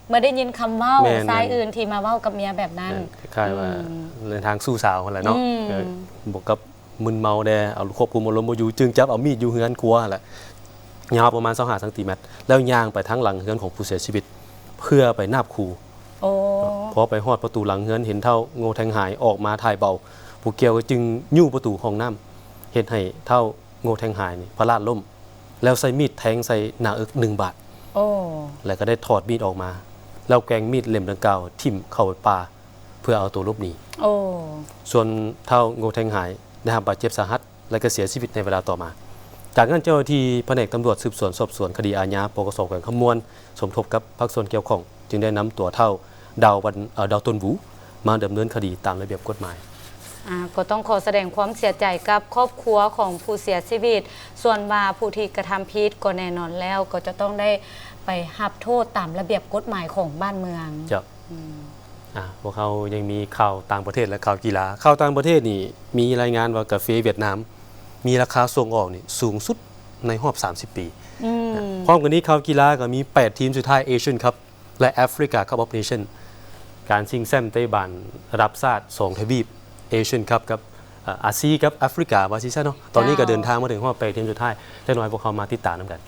ເມື່ອໄດ້ຍິນຄຳເວົ້າ ແມ່ນໆ ຊາຍອື່ນທີ່ມາເວົ້າກັບເມຍແບບນັ້ນ ເອີ ຄ້າຍໆວ່າ ອືມ ໃນທາງຊູ້ສາວຫັ້ນແຫຼະເນາະ. ອືມ ເອີ ບວກກັບມຶນເມົາແດ່ ເອົາ ຄວບຄຸມອາລົມບໍ່ຢູ່ ຈຶ່ງຈັບເອົາມີດຢູ່ເຮືອນຄົວຫັ້ນແຫຼະ ຍາວປະມານຊາວຫ້າຊັງຕີແມັດ ແລ້ວຍ່າງໄປທາງຫຼັງເຮືອນຂອງຜູ້ເສຍຊີວິດ ເພື່ອໄປນາບຂູ່. ໂອ້ ພໍໄປຮອດປະຕູຫຼັງເຮືອນ ເຫັນທ້າວ ໂງ່ ແທງຫາຍອອກມາຖ່າຍເບົາ, ຜູ້ກ່ຽວກໍຈຶ່ງຍູ້ປະຕູຫ້ອງນ້ຳ ເຮັດໃຫ້ທ້າວ ໂງ່ ແທງຫາຍນີ້ພະລາດລົ້ມ ແລ້ວໃຊ້ມີດແທງໃສ່ໜ້າເອິກໜຶ່ງບາດ. ໂອ້ ແລ້ວກໍໄດ້ຖອດມີດອອກມາ ແລ້ວແກວ່ງມີດເຫຼັ້ມດັ່ງກ່າວຖິ້ມເຂົ້າປ່າ ເພື່ອເອົາໂຕຫຼົບໜີ. ໂອ້ ສ່ວນທ້າວ ໂງ່ ແທງຫາຍ ໄດ້ຮັບບາດເຈັບສາຫັດ ແລະ ກໍເສຍຊີວິດໃນເວລາຕໍ່ມາ. ຈາກນັ້ນເຈົ້າໜ້າທີ່ພະແນກຕຳຫຼວດສືບສວນສອບສວນຄະດີອາຍາ ປກສ ແຂວງຄຳມ່ວນ ສົມທົບກັບພາກສ່ວນກ່ຽວຂ້ອງ ຈຶ່ງໄດ້ນຳຕົວທ້າວ ດາວ ວັນ ເອີ ດາວ ຕົນຫວຸ ມາດຳເນີນຄະດີຕາມລະບຽບກົດໝາຍ. ອາ ກໍຕ້ອງຂໍສະແດງຄວາມເສຍໃຈກັບຄອບຄົວຂອງຜູ້ເສຍຊີວິດ, ສ່ວນວ່າຜູ້ທີ່ກະທຳຜິດກໍແນ່ນອນແລ້ວ ກໍຈະຕ້ອງໄດ້ໄປຮັບໂທດຕາມລະບຽບກົດໝາຍຂອງບ້ານເມືອງ. ເຈົ້າ. ອືມ ອາ ພວກເຮົາຍັງມີຂ່າວຕ່າງປະເທດ ແລະ ຂ່າວກິລາ. ຂ່າວຕ່າງປະເທດນີ້ມີລາຍງານວ່າກາເຟຫວຽດນາມມີລາຄາສົ່ງອອກນີ້ສູງສຸດໃນຮອບສາມສິບປີ. ອືມ ພ້ອມກັນນີ້ ຂ່າວກິລາກໍມີແປດທີມສຸດທ້າຍ Asian Cup ແລະ Africa Cup of Nations ການຊິງແຊ້ມເຕະບານລະດັບຊາດສອງທະວີບ Asian Cup ກັບ ອາ ອາຊີກັບອາຟຣິກາ ວ່າຊີ້ຊະເນາະ. ຕອນນີ້ກໍເດີນທາງມາເຖິງຮອບແປດທີມສຸດທ້າຍ, ຈັກໜ່ອຍພວກເຮົາມາຕິດຕາມນຳກັນ.